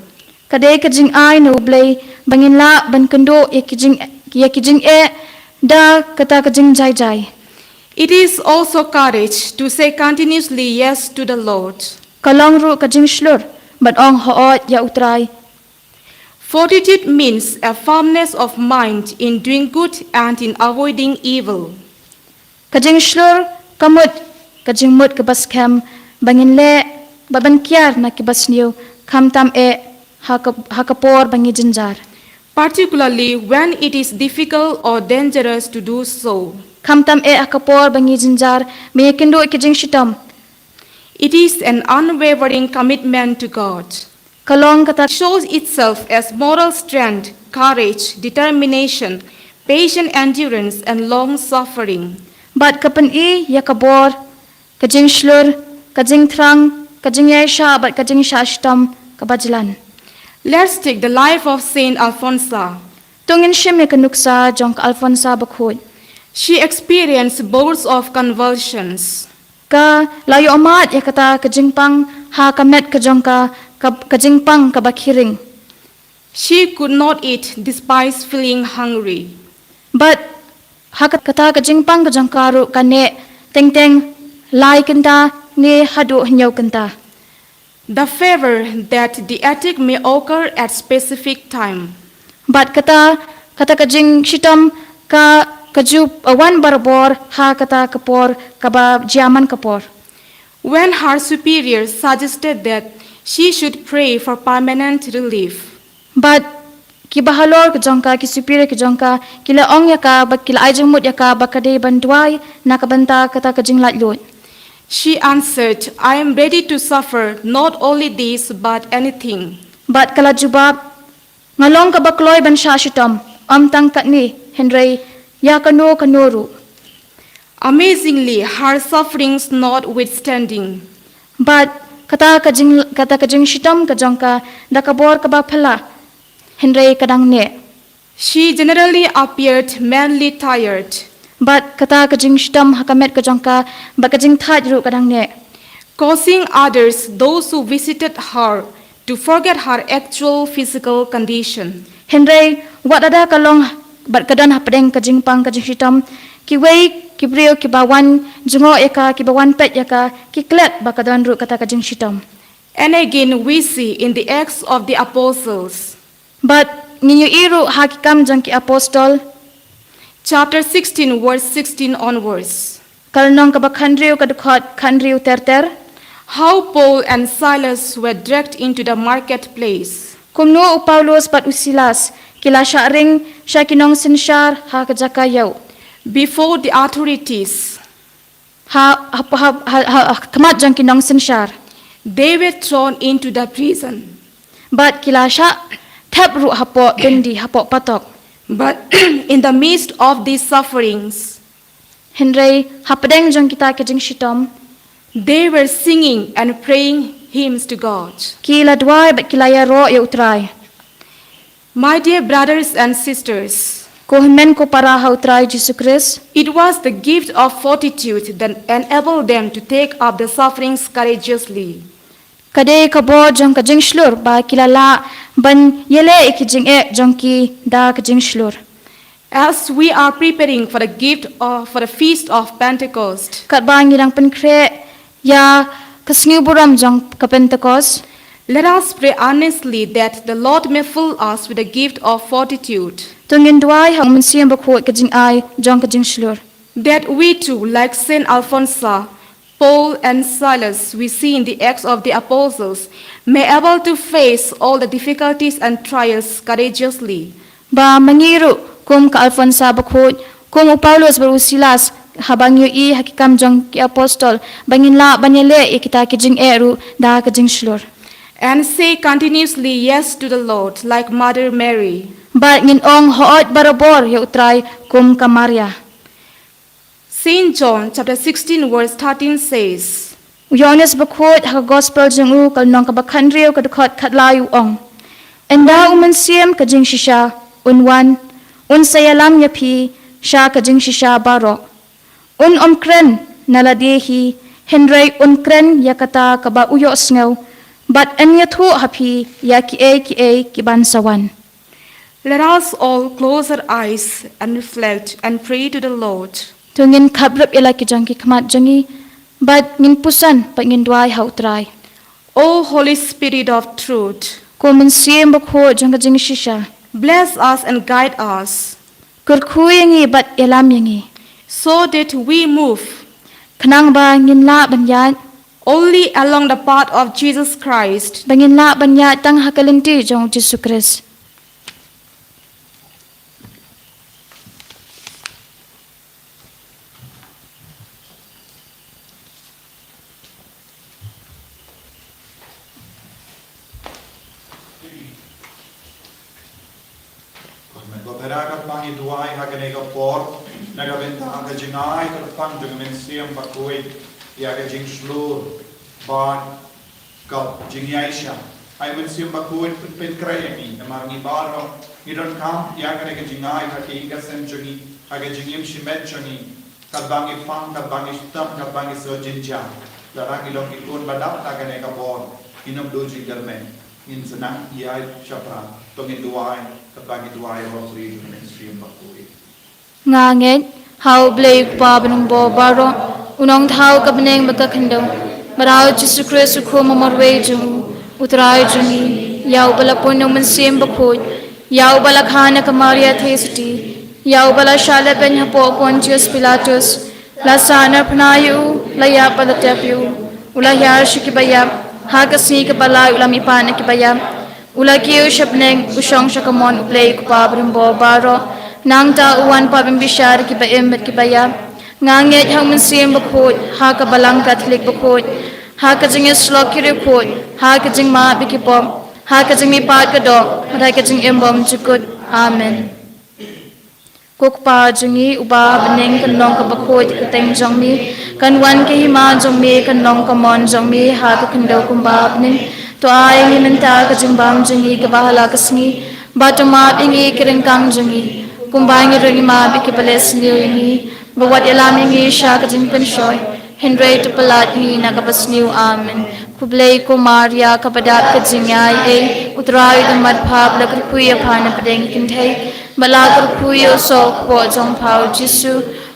Ka dei ka jingai na U Blei ba ngin lah ban kynduh ïa ki jing, ïa ki jingeh da kata ka jingjai jai. It is also courage to say continuously yes to the Lord. Ka long ruh ka jingshlur ban ong hooid ïa U Trai. Fortitude means a firmness of mind in doing good and in avoiding evil. Ka jingshlur ka mut ka jingmut kaba skhem ba ngin leh bad ban kiar na kiba sniew, khamtam eh ha ka, ha ka por ba ngi jynjar. Particularly when it is difficult or dangerous to do so. Khamtam eh ha ka por ba ngi jynjar, ba ngi ïakynduh ki jingshitom. It is an unwavering commitment to God. Ka long kata shows itself as moral strength, courage, determination, patient endurance, and long suffering. Bad ka pyni ïa ka bor, ka jingshlur, ka jingthrang, ka jingïaishah bad ka jingshah shitom kaba jlan. Let's take the life of Saint Alphonsa. To ngin shim ïa ka nuksa jong ka Alphonsa Bakhuid. She experienced bouts of convulsions. Ka la ïohmad ïa kata ka jingpang ha ka met ka jong ka, ka, ka jingpang kaba khih ring. She could not eat despite feeling hungry. Bad ha ka, kata ka jingpang ka jong ka ruh ka neh teng teng lai kynta ne haduh hynñiew kynta. The fever that the attack may occur at specific time. Bad kata, kata ka jingshitom ka, ka ju, uh, wan barabor ha kata ka por kaba jia man ka por. When her superior suggested that she should pray for permanent relief. Bad kiba halor ka jong ka, ki superior ka jong ka, ki la ong ïa ka, ba ki la ai jingmut ïa ka, ba ka dei ban duwai na ka bynta kata ka jinglaitluid. She answered, "I am ready to suffer not only this but anything." Bad ka la jubab, "Nga long kaba kloi ban shah shitom, ym tang katne, hynrei ïa kano kano ruh." Amazingly, her sufferings notwithstanding. Bad kata ka jing, kata ka jingshitom ka jong ka da ka bor kaba phylla, hynrei ka dang neh. She generally appeared merely tired. Bad kata ka jingshitom ha ka met ka jong ka, bad ka jingthait ruh ka dang neh. Causing others, those who visited her, to forget her actual physical condition. Hynrei wat lada ka long bad ka don hapdeng ka jingpang ka jingshitom, kiwei ki briew kiba wan jngoh ïa ka, kiba wan peit ïa ka, ki klet ba ka don ruh kata ka jingshitom. And again we see in the Acts of the Apostles. Bad ngin ïohi ruh ha Ki Kam jong ki Apostol. Chapter sixteen, verse sixteen onwards. Ka lynnong kaba khathynriew, ka dkhot khathynriew ter ter. How Paul and Silas were dragged into the marketplace. Kumno u Paulus bad u Silas ki la shah ring sha ki nongsynshar ha ka jaka ïew. Before the authorities. Ha, ha, ha, ha, ha, ha khmat jong ki nongsynshar. They were thrown into the prison. Bad ki la shah thep ruh hapoh byndi, hapoh patok. But in the midst of these sufferings, hynrei hapdeng jong kita ki jingshitom, they were singing and praying hymns to God. Ki la duwai bad ki la ïaroh ïa U Trai. My dear brothers and sisters, ko hynmen ko para ha U Trai Jisu Khrist, it was the gift of fortitude that enabled them to take up the sufferings courageously. Ka dei ka bor jong ka jingshlur ba ki la lah ban ïaleh ïa ki jingeh jong ki da ka jingshlur. As we are preparing for the gift of, for the feast of Pentecost, katba ngi dang pynkhreh ïa ka sngi burom jong ka Pentecost, let us pray earnestly that the Lord may fill us with the gift of fortitude. To ngin duwai ha U Mynsiem Bakhuid ka jingai jong ka jingshlur. That we too, like Saint Alphonsa, Paul and Silas, we see in the Acts of the Apostles, may able to face all the difficulties and trials courageously. Ba ma ngi ruh kum ka Alphonsa Bakhuid, kum u Paulus bad u Silas, haba ngi ïohi ha ki Kam jong ki Apostol, ba ngin lah ban ïaleh ïa kita ki jingeh ruh da ka jingshlur. And say continuously yes to the Lord, like Mother Mary. Bad ngin ong hooid barabor ïa U Trai kum ka Maria. Saint John chapter sixteen verse thirteen says, U Ïoannis Bakhuid ha ka Gospel jong u, ka lynnong kaba khathynriew, ka dkhot khatlai, u ong: Ynda U Mynsiem ka jingshisha un wan, un sa ïalam ïa phi sha ka jingshisha baroh. Un ym kren na lade hi, hynrei un kren ïa kata kaba u ïohsngew, bad yn ïathuh ha phi ïa kiei kiei ki ban sa wan. Let us all close our eyes and reflect and pray to the Lord. To ngin khaprep ïa la ki jong ki khmat jong ngi, bad ngin puson bad ngin duwai ha U Trai. O Holy Spirit of truth, ko Mynsiem Bakhuid jong ka jingshisha, bless us and guide us, kyrkhu ïa ngi bad ïalam ïa ngi, so that we move, khnang ba ngin lah ban ïaid, only along the path of Jesus Christ, ba ngin lah ban ïaid tang ha ka lynti jong U Jisu Khrist. Ko hynmen ko para, katba ngi duwai ha kane ka por na ka bynta ka jingai kyrpang jong U Mynsiem Bakhuid ïa ka jingshlur bad ka jingïaishah. Ai Mynsiem Bakhuid, pyn, pynkhreh ïa ngi, namar ngi baroh ngi donkam ïa kane ka jingai ha ka ïing ka sem jong ngi, ha ka jingim shimet jong ngi. Katba ngi pang, katba ngi shitom, katba ngi sngewjynjar, lada ngi long ki khun ba dap na kane ka bor, ngin ym duh jingkyrmen, ngin sa nang ïaid shaphrang. To ngin duwai katba ngi duwai, rah ïa U Mynsiem Bakhuid. Nga ngeit ha U Blei U Kpa Bangbor Baroh, U Nongthaw ka bneng bad ka khyndew, bad ha U Jisu Khrist U Khun marwei jong U, U Trai jong ngi, ïa uba la pun da U Mynsiem Bakhuid, ïa uba la kha na ka Maria Theisotti, ïa uba la shah lehbeiñ hapoh Pontius Pilatus, la sahnarphna ïa u, la ïap bad la tep ïa u, u la hiar sha kiba ïap, ha ka sngi kaba lai u la mihpat na kiba ïap, u la kiew sha bneng, u shong sha kamon U Blei U Kpa Bangbor Baroh. Nangta u wan pat ban bishar ïa kiba im bad kiba ïap. Nga ngeit ha U Mynsiem Bakhuid, ha ka Balang Katholik bakhuid, ha ka jingïasyllok ki riewkhuid, ha ka jingmap ïa ki pop, ha ka jingmihpat ka doh, bad ha ka jingim bymjukut. Amen. Ko Kpa jong ngi uba ha bneng, kan long kaba khuid ka kyrteng jong me, kan wan ka hima jong me, kan long ka mon jong me ha ka khyndew kumba ha bneng. To ai ïa ngi mynta ka jingbam jong ngi kaba ha la ka sngi, bad to map ïa ngi ki ryngkang jong ngi, kumba ngi ruh ngi map ïa kiba leh sniew ïa ngi, bad wat ïalam ïa ngi sha ka jingpynshoi, hynrei to pyllait ngi na kaba sniew. Amen. Khublei ko Maria kaba dap ka jingaiei, U Trai u don bad pha, pha la kyrkhu ïa pha na pdeng ki kynthei, bad la kyrkhu ïa u soh u kpoh jong pha U Jisu.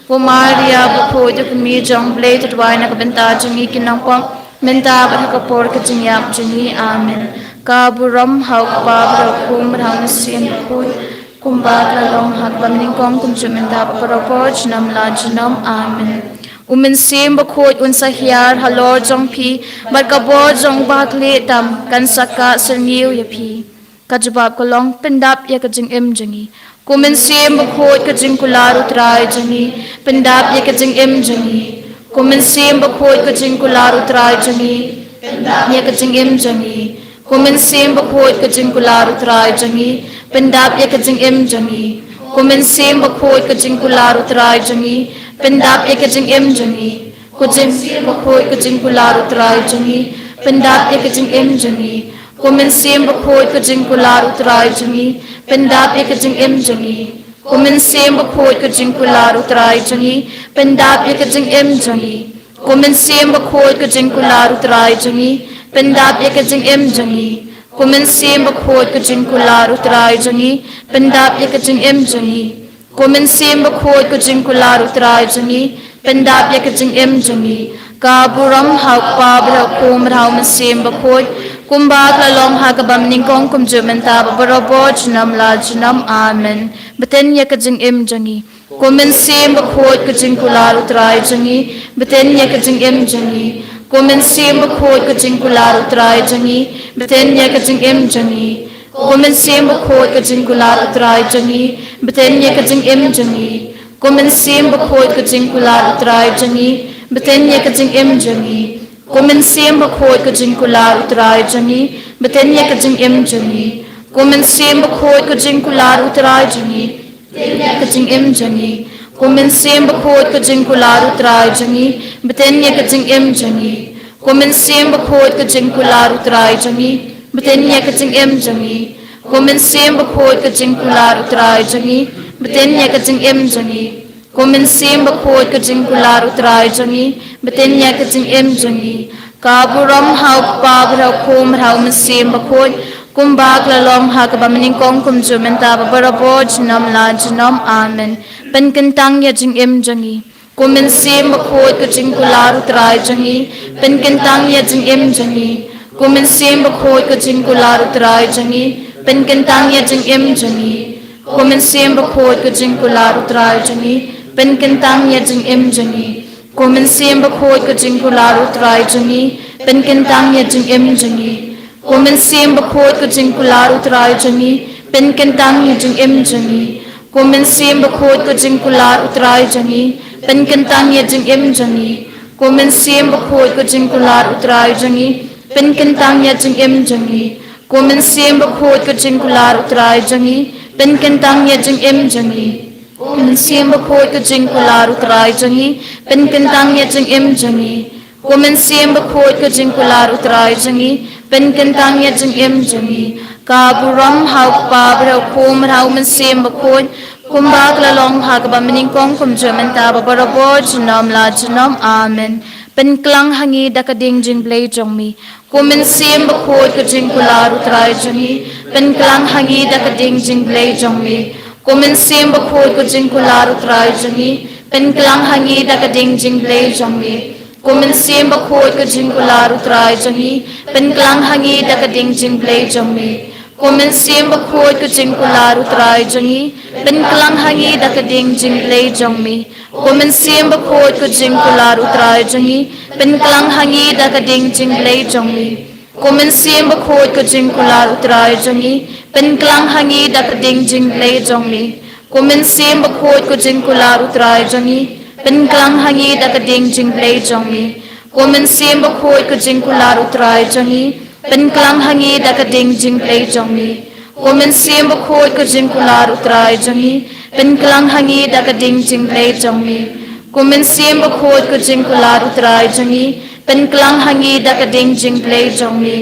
Ko Maria bakhuid, kmie jong U Blei, to duwai na ka bynta jong ngi ki nongpop, mynta bad ha ka por ka jingïap jong ngi. Amen. Ka burom ha U Kpa bad ha U Khun bad ha U Mynsiem Bakhuid, kumba ka la long ha kaba nyngkong, kumjuh mynta bad baroh por junom la junom. Amen. U Mynsiem Bakhuid un sa hiar halor jong phi, bad ka bor jong u bakhlieh tam kan sa kah syrngiew ïa phi. Ka jubab ka long, pyndap ïa ka jingim jong ngi. Ko Mynsiem Bakhuid ka jingkular U Trai jong ngi, pyndap ïa ka jingim jong ngi. Ko Mynsiem Bakhuid ka jingkular U Trai jong ngi, Pyndap ïa ka jingim jong ngi. Ko Mynsiem Bakhuid ka jingkular U Trai jong ngi, pyndap ïa ka jingim jong ngi. Ko Mynsiem Bakhuid ka jingkular U Trai jong ngi, pyndap ïa ka jingim jong ngi. Ko Mynsiem Bakhuid ka jingkular U Trai jong ngi, pyndap ïa ka jingim jong ngi. Ko Mynsiem Bakhuid ka jingkular U Trai jong ngi, pyndap ïa ka jingim jong ngi. Ko Mynsiem Bakhuid ka jingkular U Trai jong ngi, pyndap ïa ka jingim jong ngi. Ko Mynsiem Bakhuid ka jingkular U Trai jong ngi, pyndap ïa ka jingim jong ngi. Ko Mynsiem Bakhuid ka jingkular U Trai jong ngi, pyndap ïa ka jingim jong ngi. Ko Mynsiem Bakhuid ka jingkular U Trai jong ngi, pyndap ïa ka jingim jong ngi. Ka burom ha U Kpa bad ha U Khun bad ha U Mynsiem Bakhuid, kumba ka la long ha kaba nyngkong, kumjuh mynta bad barabor, junom la junom. Amen. Btin ïa ka jingim jong ngi. Ko Mynsiem Bakhuid ka jingkular U Trai jong ngi, btin ïa ka jingim jong ngi. Ko Mynsiem Bakhuid ka jingkular U Trai jong ngi, btin ïa ka jingim jong ngi. Ko Mynsiem Bakhuid ka jingkular U Trai jong ngi, btin ïa ka jingim jong ngi. Ko Mynsiem Bakhuid ka jingkular U Trai jong ngi, btin ïa ka jingim jong ngi. Ko Mynsiem Bakhuid ka jingkular U Trai jong ngi, btin ïa ka jingim jong ngi. Ko Mynsiem Bakhuid ka jingkular U Trai jong ngi, btin ïa ka jingim jong ngi. Ko Mynsiem Bakhuid ka jingkular U Trai jong ngi, btin ïa ka jingim jong ngi. Ko Mynsiem Bakhuid ka jingkular U Trai jong ngi, btin ïa ka jingim jong ngi. Ko Mynsiem Bakhuid ka jingkular U Trai jong ngi, btin ïa ka jingim jong ngi. Ko Mynsiem Bakhuid ka jingkular U Trai jong ngi, btin ïa ka jingim jong ngi. Ka burom ha U Kpa bad ha U Khun bad ha U Mynsiem Bakhuid, kumba ka la long ha kaba nyngkong, kumjuh mynta bad barabor, junom la junom. Amen. Pynkyntang ïa jingim jong ngi. Ko Mynsiem Bakhuid ka jingkular U Trai jong ngi, pynkyntang ïa jingim jong ngi. Ko Mynsiem Bakhuid ka jingkular U Trai jong ngi, pynkyntang ïa jingim jong ngi. Ko Mynsiem Bakhuid ka jingkular U Trai jong ngi, pynkyntang ïa jingim jong ngi. Ko Mynsiem Bakhuid ka jingkular U Trai jong ngi, pynkyntang ïa jingim jong ngi. Ko Mynsiem Bakhuid ka jingkular U Trai jong ngi, pynkyntang ïa jingim jong ngi. Ko Mynsiem Bakhuid ka jingkular U Trai jong ngi, pynkyntang ïa jingim jong ngi. Ko Mynsiem Bakhuid ka jingkular U Trai jong ngi, pynkyntang ïa jingim jong ngi. Ko Mynsiem Bakhuid ka jingkular U Trai jong ngi, pynkyntang ïa jingim jong ngi. Ko Mynsiem Bakhuid ka jingkular U Trai jong ngi, pynkyntang ïa jingim jong ngi. Ko Mynsiem Bakhuid ka jingkular U Trai jong ngi, pynkyntang ïa jingim jong ngi. Ka burom ha U Kpa bad ha U Khun bad ha U Mynsiem Bakhuid, kumba ka la long ha kaba nyngkong, kumjuh mynta bad barabor, junom la junom. Amen. Pynklang ha ngi da ka ding jingblei jong me. Ko Mynsiem Bakhuid ka jingkular U Trai jong ngi, pynklang ha ngi da ka ding jingblei jong me. Ko Mynsiem Bakhuid ka jingkular U Trai jong ngi, pynklang ha ngi da ka ding jingblei jong me. Ko Mynsiem Bakhuid ka jingkular U Trai jong ngi, pynklang ha ngi da ka ding jingblei jong me. Ko Mynsiem Bakhuid ka jingkular U Trai jong ngi, pynklang ha ngi da ka ding jingblei jong me. Ko Mynsiem Bakhuid ka jingkular U Trai jong ngi, pynklang ha ngi da ka ding jingblei jong me. Ko Mynsiem Bakhuid ka jingkular U Trai jong ngi, pynklang ha ngi da ka ding jingblei jong me. Ko Mynsiem Bakhuid ka jingkular U Trai jong ngi, pynklang ha ngi da ka ding jingblei jong me. Ko Mynsiem Bakhuid ka jingkular U Trai jong ngi, pynklang ha ngi da ka ding jingblei jong me. Ko Mynsiem Bakhuid ka jingkular U Trai jong ngi, pynklang ha ngi da ka ding jingblei jong me. Ko Mynsiem Bakhuid ka jingkular U Trai jong ngi, pynklang ha ngi da ka ding jingblei jong me.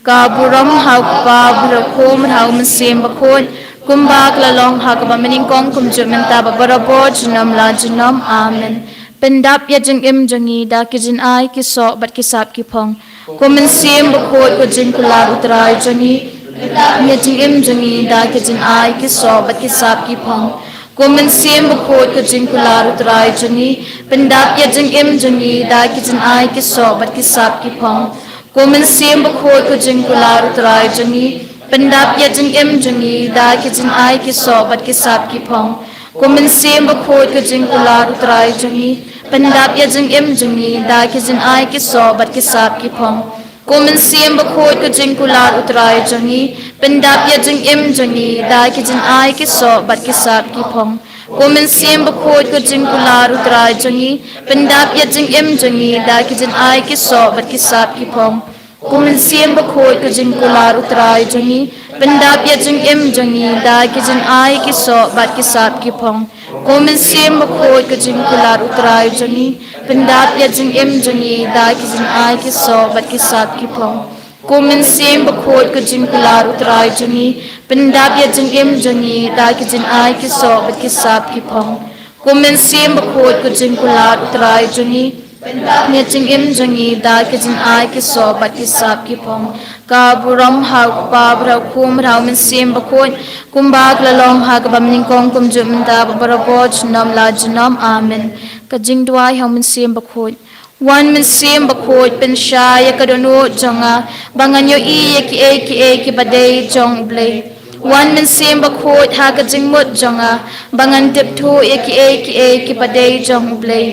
Ka burom ha U Kpa bad ha U Khun bad ha U Mynsiem Bakhuid, kumba ka la long ha kaba nyngkong, kumjuh mynta bad barabor, junom la junom. Amen. Pyndap ïa jingim jong ngi da ki jingai, ki soh bad ki sap ki phong. Ko Mynsiem Bakhuid ka jingkular U Trai jong ngi, pyndap ïa jingim jong ngi da ki jingai, ki soh bad ki sap ki phong. Ko Mynsiem Bakhuid ka jingkular U Trai jong ngi, pyndap ïa jingim jong ngi da ki jingai, ki soh bad ki sap ki phong. Ko Mynsiem Bakhuid ka jingkular U Trai jong ngi, pyndap ïa jingim jong ngi da ki jingai, ki soh bad ki sap ki phong. Ko Mynsiem Bakhuid ka jingkular U Trai jong ngi, pyndap ïa jingim jong ngi da ki jingai, ki soh bad ki sap ki phong. Ko Mynsiem Bakhuid ka jingkular U Trai jong ngi, pyndap ïa jingim jong ngi da ki jingai, ki soh bad ki sap ki phong. Ko Mynsiem Bakhuid ka jingkular U Trai jong ngi, pyndap ïa jingim jong ngi da ki jingai, ki soh bad ki sap ki phong. Ko Mynsiem Bakhuid, ka jingkular U Trai jong ngi, pyndap ïa jingim jong ngi da ki jingai ki soh bad ki sap ki phong. Ko Mynsiem Bakhuid, ka jingkular U Trai jong ngi, pyndap ïa jingim jong ngi da ki jingai ki soh bad ki sap ki phong. Ko Mynsiem Bakhuid, ka jingkular U Trai jong ngi, pyndap ïa jingim jong ngi da ki jingai ki soh bad ki sap ki phong. Ko Mynsiem Bakhuid, ka jingkular U Trai jong ngi, pyndap ïa jingim jong ngi da ki jingai ki soh bad ki sap ki phong. Ka burom ha U Kpa, bad ha U Khun, bad ha U Mynsiem Bakhuid, kumba ka la long ha kaba nyngkong, kumjuh mynta, bad barabor junom la junom. Amen. Ka jingduwai ha U Mynsiem Bakhuid. Wan Mynsiem Bakhuid, pynshai ïa ka dohnud jong nga, ba ngan ïohi ïa kiei kiei kiba dei jong U Blei. Wan Mynsiem Bakhuid, ha ka jingmut jong nga, ba ngan tip thuh ïa kiei kiei kiba dei jong U Blei.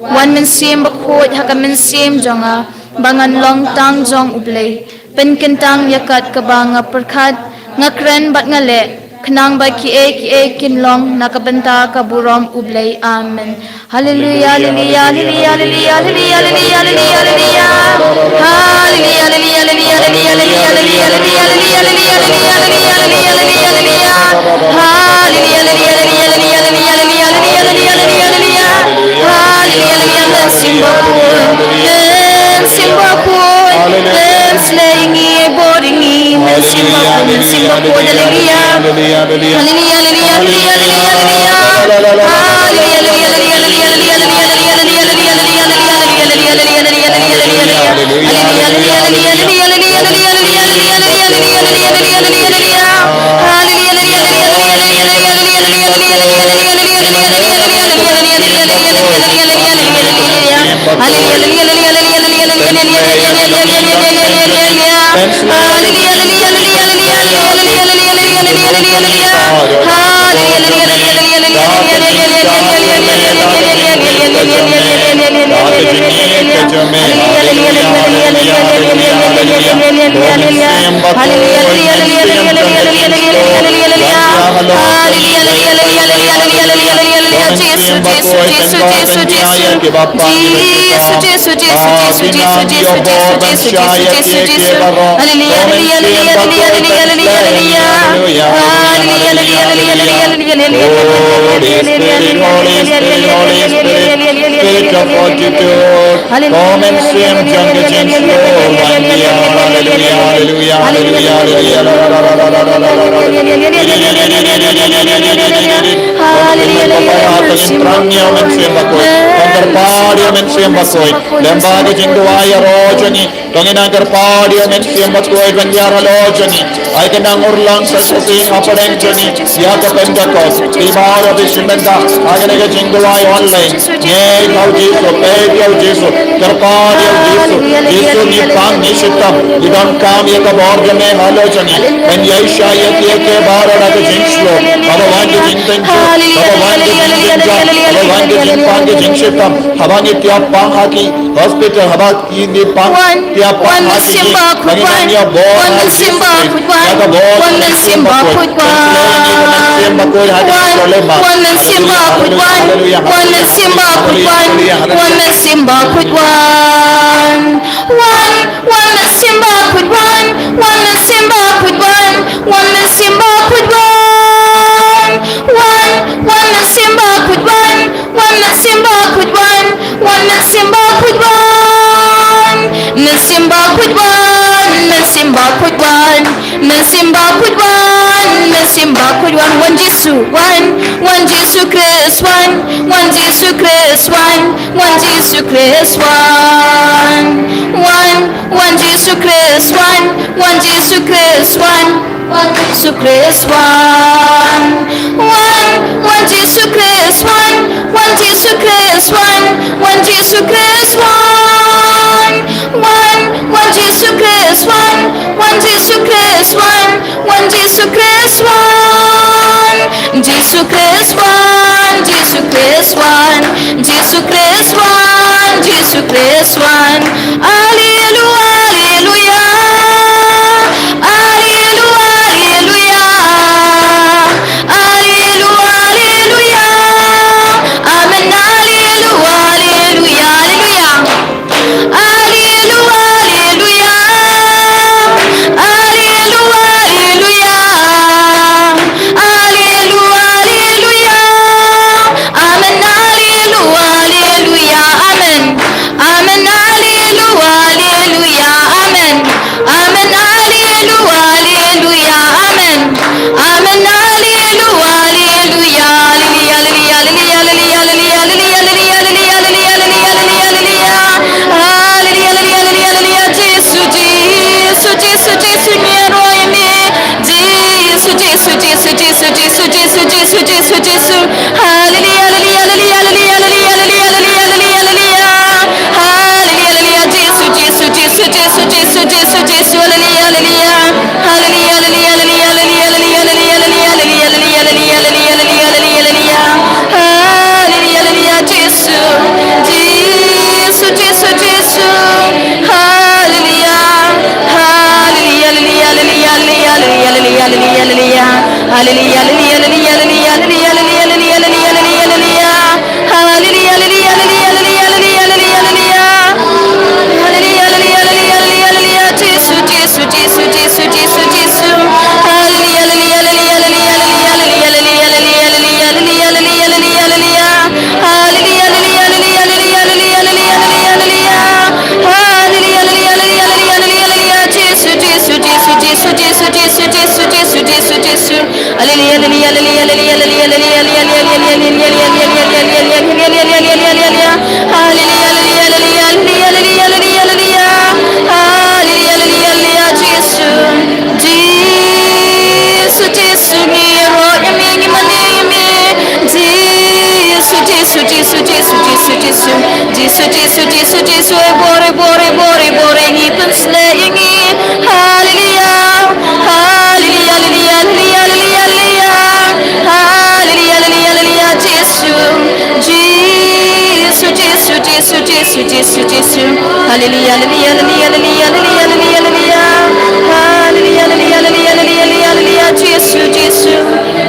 Wan Mynsiem Bakhuid, ha ka mynsiem jong nga, ba ngan long tang jong U Blei. Pynkyntang ïa kat kaba nga pyrkhat, nga kren bad nga leh, khnang ba kiei kiei kin long na ka bynta ka burom U Blei. Amen. Haleluya, haleluya, haleluya, haleluya, haleluya, haleluya, haleluya. Haleluya, haleluya, haleluya, haleluya, haleluya, haleluya, haleluya, haleluya, haleluya, haleluya, haleluya, haleluya. Haleluya, haleluya, haleluya, haleluya, haleluya, haleluya, haleluya, haleluya. Haleluya, haleluya, Mynsiem Bakhuid, Mynsiem Bakhuid, Mynsiem Bakhuid, Mynsiem Bakhuid, haleluya. Haleluya, haleluya, haleluya, haleluya, haleluya. Haleluya, haleluya, haleluya, haleluya, haleluya, haleluya, haleluya, haleluya. Holy Spirit, Holy Spirit, Holy Spirit, Spirit of fortitude, come and sing jong ka jingshlur. Hallelujah, hallelujah, hallelujah, hallelujah, hallelujah. Hallelujah, hallelujah, hallelujah. Kyrpad ïa u Mynsiem Bakhuid. Kyrpad ïa u Mynsiem Bakhuid. Lem bad ka jingduwai ïaroh jong ngi. To ngin nang kyrpad ïa u Mynsiem Bakhuid ban ïar halor jong ngi. Ai ka nang urlong sa shisien hapdeng jong ngi ïa ka Pentekost. Ki baroh phi shim bynta ha kane ka jingduwai online. Ngeit ha u Jisu, peit ïa u Jisu, kyrpad ïa u Jisu. Jisu, ngi pang ngi shitom, ngi donkam ïa ka bor jong me halor jong ngi. Ban ïaishah ïa kiei kiei baroh na ka jingshlur. Haba wan ka jingtynjuh, haba wan ka jingjynjar, haba wan ka jingpang ka jingshitom, haba ngi tiap pang ha ki hospital, haba Wan, wan Mynsiem Bakhuid wan. Wan Mynsiem Bakhuid wan. Wan Mynsiem Bakhuid wan. Wan, wan Mynsiem Bakhuid wan. Wan Mynsiem Bakhuid wan. Wan Mynsiem Bakhuid wan. Wan, wan Mynsiem Bakhuid wan. Wan Mynsiem Bakhuid wan. Wan Mynsiem Bakhuid wan. Wan, wan Mynsiem Bakhuid wan. Wan Mynsiem Bakhuid wan, wan Mynsiem Bakhuid wan. Mynsiem Bakhuid wan, Mynsiem Bakhuid wan. Mynsiem Bakhuid wan, Mynsiem Bakhuid wan. Wan Jisu wan, wan Jisu Khrist wan, wan Jisu Khrist wan, wan Jisu Khrist wan. Wan, wan Jisu Khrist wan, wan Jisu Khrist wan. Wan Jisu Khrist wan. Wan, wan Jisu Khrist wan. Wan Jisu Khrist wan. Wan Jisu Khrist wan. Wan, wan Jisu Khrist wan. Wan Jisu Khrist wan. Wan Jisu Khrist wan. Jisu Khrist wan. Jisu Khrist wan. Jisu Khrist wan. Jisu Khrist wan. Alleluia, alleluia. Alleluia, alleluia. Alleluia, alleluia. Amen. Alleluia, alleluia, alleluia. Alleluia, alleluia. Jisu, Jisu, Jisu, Jisu, e bor, e bor, e bor, e bor, e ngi pynshlur ïa ngi. Haleluya. Haleluya, haleluya, haleluya, haleluya, haleluya. Haleluya, haleluya, haleluya, Jisu. Jisu, Jisu, Jisu, Jisu, Jisu, Jisu. Haleluya, haleluya, haleluya, haleluya, haleluya, haleluya, haleluya. Haleluya, haleluya, haleluya, haleluya, haleluya, Jisu, Jisu.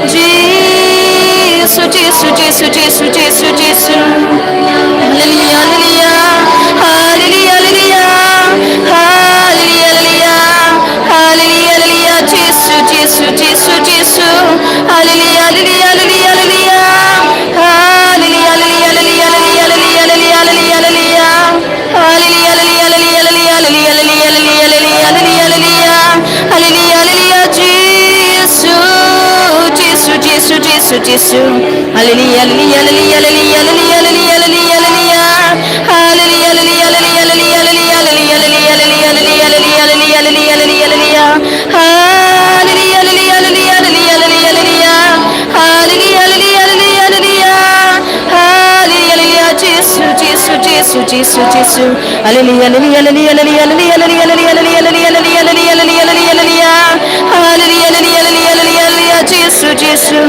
Jisu, Jisu, Jisu, Jisu, Jisu, Jisu. Haleluya, haleluya. Haleluya, haleluya. Haleluya, haleluya. Haleluya, haleluya. Jisu, Jisu, Jisu, Jisu. Haleluya, haleluya, haleluya, haleluya. Haleluya, haleluya, haleluya, haleluya, haleluya, haleluya, haleluya. Haleluya, haleluya, haleluya, haleluya, haleluya, haleluya, haleluya, haleluya. Haleluya, haleluya, Jisu, Jisu, Jisu, Jisu, Jisu. Haleluya, haleluya, haleluya, haleluya, haleluya, haleluya, haleluya. Haleluya, haleluya, haleluya, haleluya, haleluya, haleluya, haleluya, haleluya, haleluya, haleluya, haleluya. Haleluya, haleluya, haleluya, haleluya, haleluya, haleluya. Haleluya, haleluya, haleluya, haleluya. Haleluya, haleluya, Jisu, Jisu, Jisu, Jisu, Jisu. Haleluya, haleluya, haleluya, haleluya, haleluya, haleluya, haleluya, haleluya. Haleluya, haleluya, haleluya, haleluya, haleluya, Jisu, Jisu.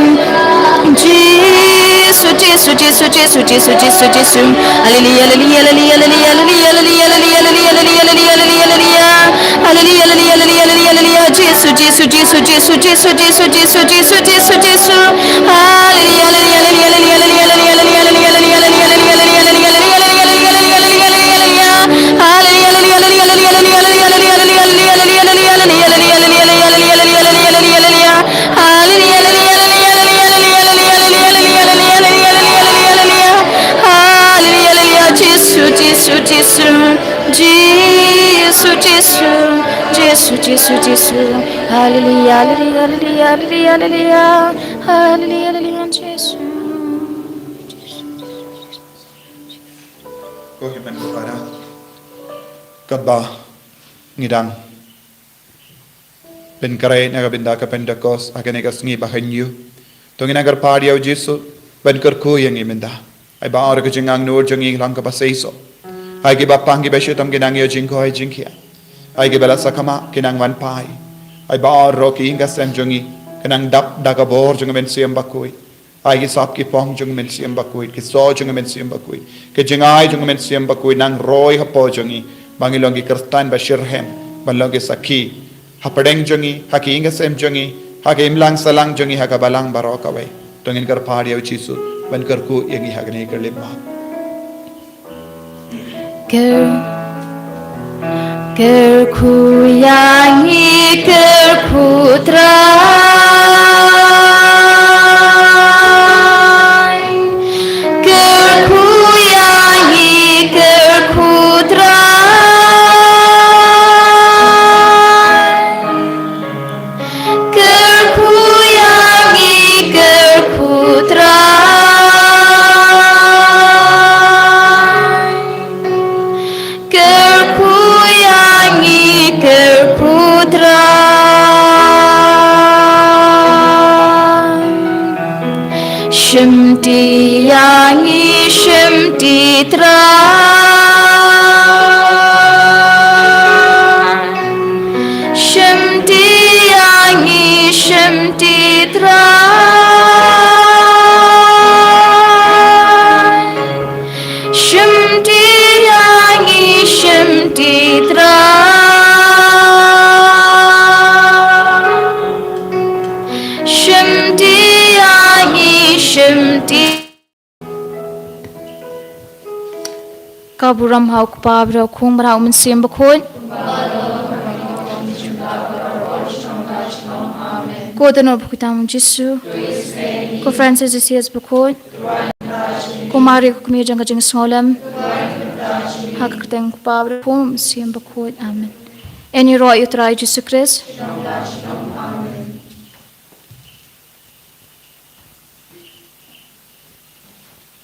Jisu, Jisu, Jisu, Jisu, Jisu, Jisu, Jisu. Haleluya, haleluya, haleluya, haleluya, haleluya, haleluya, haleluya, haleluya. Haleluya, haleluya, haleluya, haleluya, haleluya. Jisu, Jisu, Jisu, Jisu, Jisu, Jisu, Jisu, Jisu, Jisu. Haleluya, haleluya, haleluya, haleluya, haleluya, haleluya, haleluya. Haleluya, haleluya, haleluya, haleluya, haleluya, haleluya, haleluya. Haleluya, haleluya, haleluya, haleluya, haleluya, haleluya, haleluya, haleluya, haleluya. Haleluya, haleluya, haleluya, haleluya, haleluya, haleluya, haleluya, haleluya, haleluya. Haleluya, haleluya, Jisu, Jisu, Jisu. Jisu, Jisu, Jisu, Jisu, Jisu. Haleluya, haleluya, haleluya, haleluya, haleluya. Haleluya, haleluya, Jisu. Ko hynmen ko para, kaba ngi dang pynkhreh na ka bynta ka Pentekost ha kane ka sngi ba hynñiew. To ngin nang kyrpad ïa u Jisu ban kyrkhu ïa ngi mynta. Ai ba ar ka jingangnud jong ngi lang kaba seisoh. Ai kiba pang kiba shitom ki nang ïoh jingkoit jingkhiah. Ai kiba la sakma ki nang wan phai. Ai ba ar ruh ki ïing ki sem jong ngi ki nang dap da ka bor jong ka Mynsiem Bakhuid. Ai ki sap ki phong jong ka Mynsiem Bakhuid, ki soh jong ka Mynsiem Bakhuid, ki jingai jong ka Mynsiem Bakhuid nang roi hapoh jong ngi, ba ngin long ki Khristan ba shitrhem, ban long ki sakhi hapdeng jong ngi, ha ki ïing ki sem jong ngi, ha ka imlang sahlang jong ngi, ha ka balang baroh kawei. To ngin kyrpad ïa u Jisu ban kyrkhu ïa ngi ha kane ka lip maw. Kyr, kyrkhu ïa ngi, kyrkhu Trai. Kyrkhu ïa ngi, kyrkhu Trai. Kyrkhu ïa ngi, kyrkhu Trai. Kyrkhu ïa ngi, kyrkhu Trai. Shimti ïa ngi, shimti Trai. Shimti ïa ngi, shimti Trai. Shimti ïa ngi, shimti Trai. Shimti ïa ngi, shimti. Ka burom ha u Kpa, bad ha u Khun, bad ha u Mynsiem Bakhuid. Ko Dohnud Bakhuid tam u Jisu. Ko Francis Xavier Bakhuid. Ko Maria ko kmie jong ka jingsngewlem. Ha ka kyrteng u Kpa, bad u Khun, Mynsiem Bakhuid. Amen. Yn ïaroh ïa u Trai Jisu Khrist.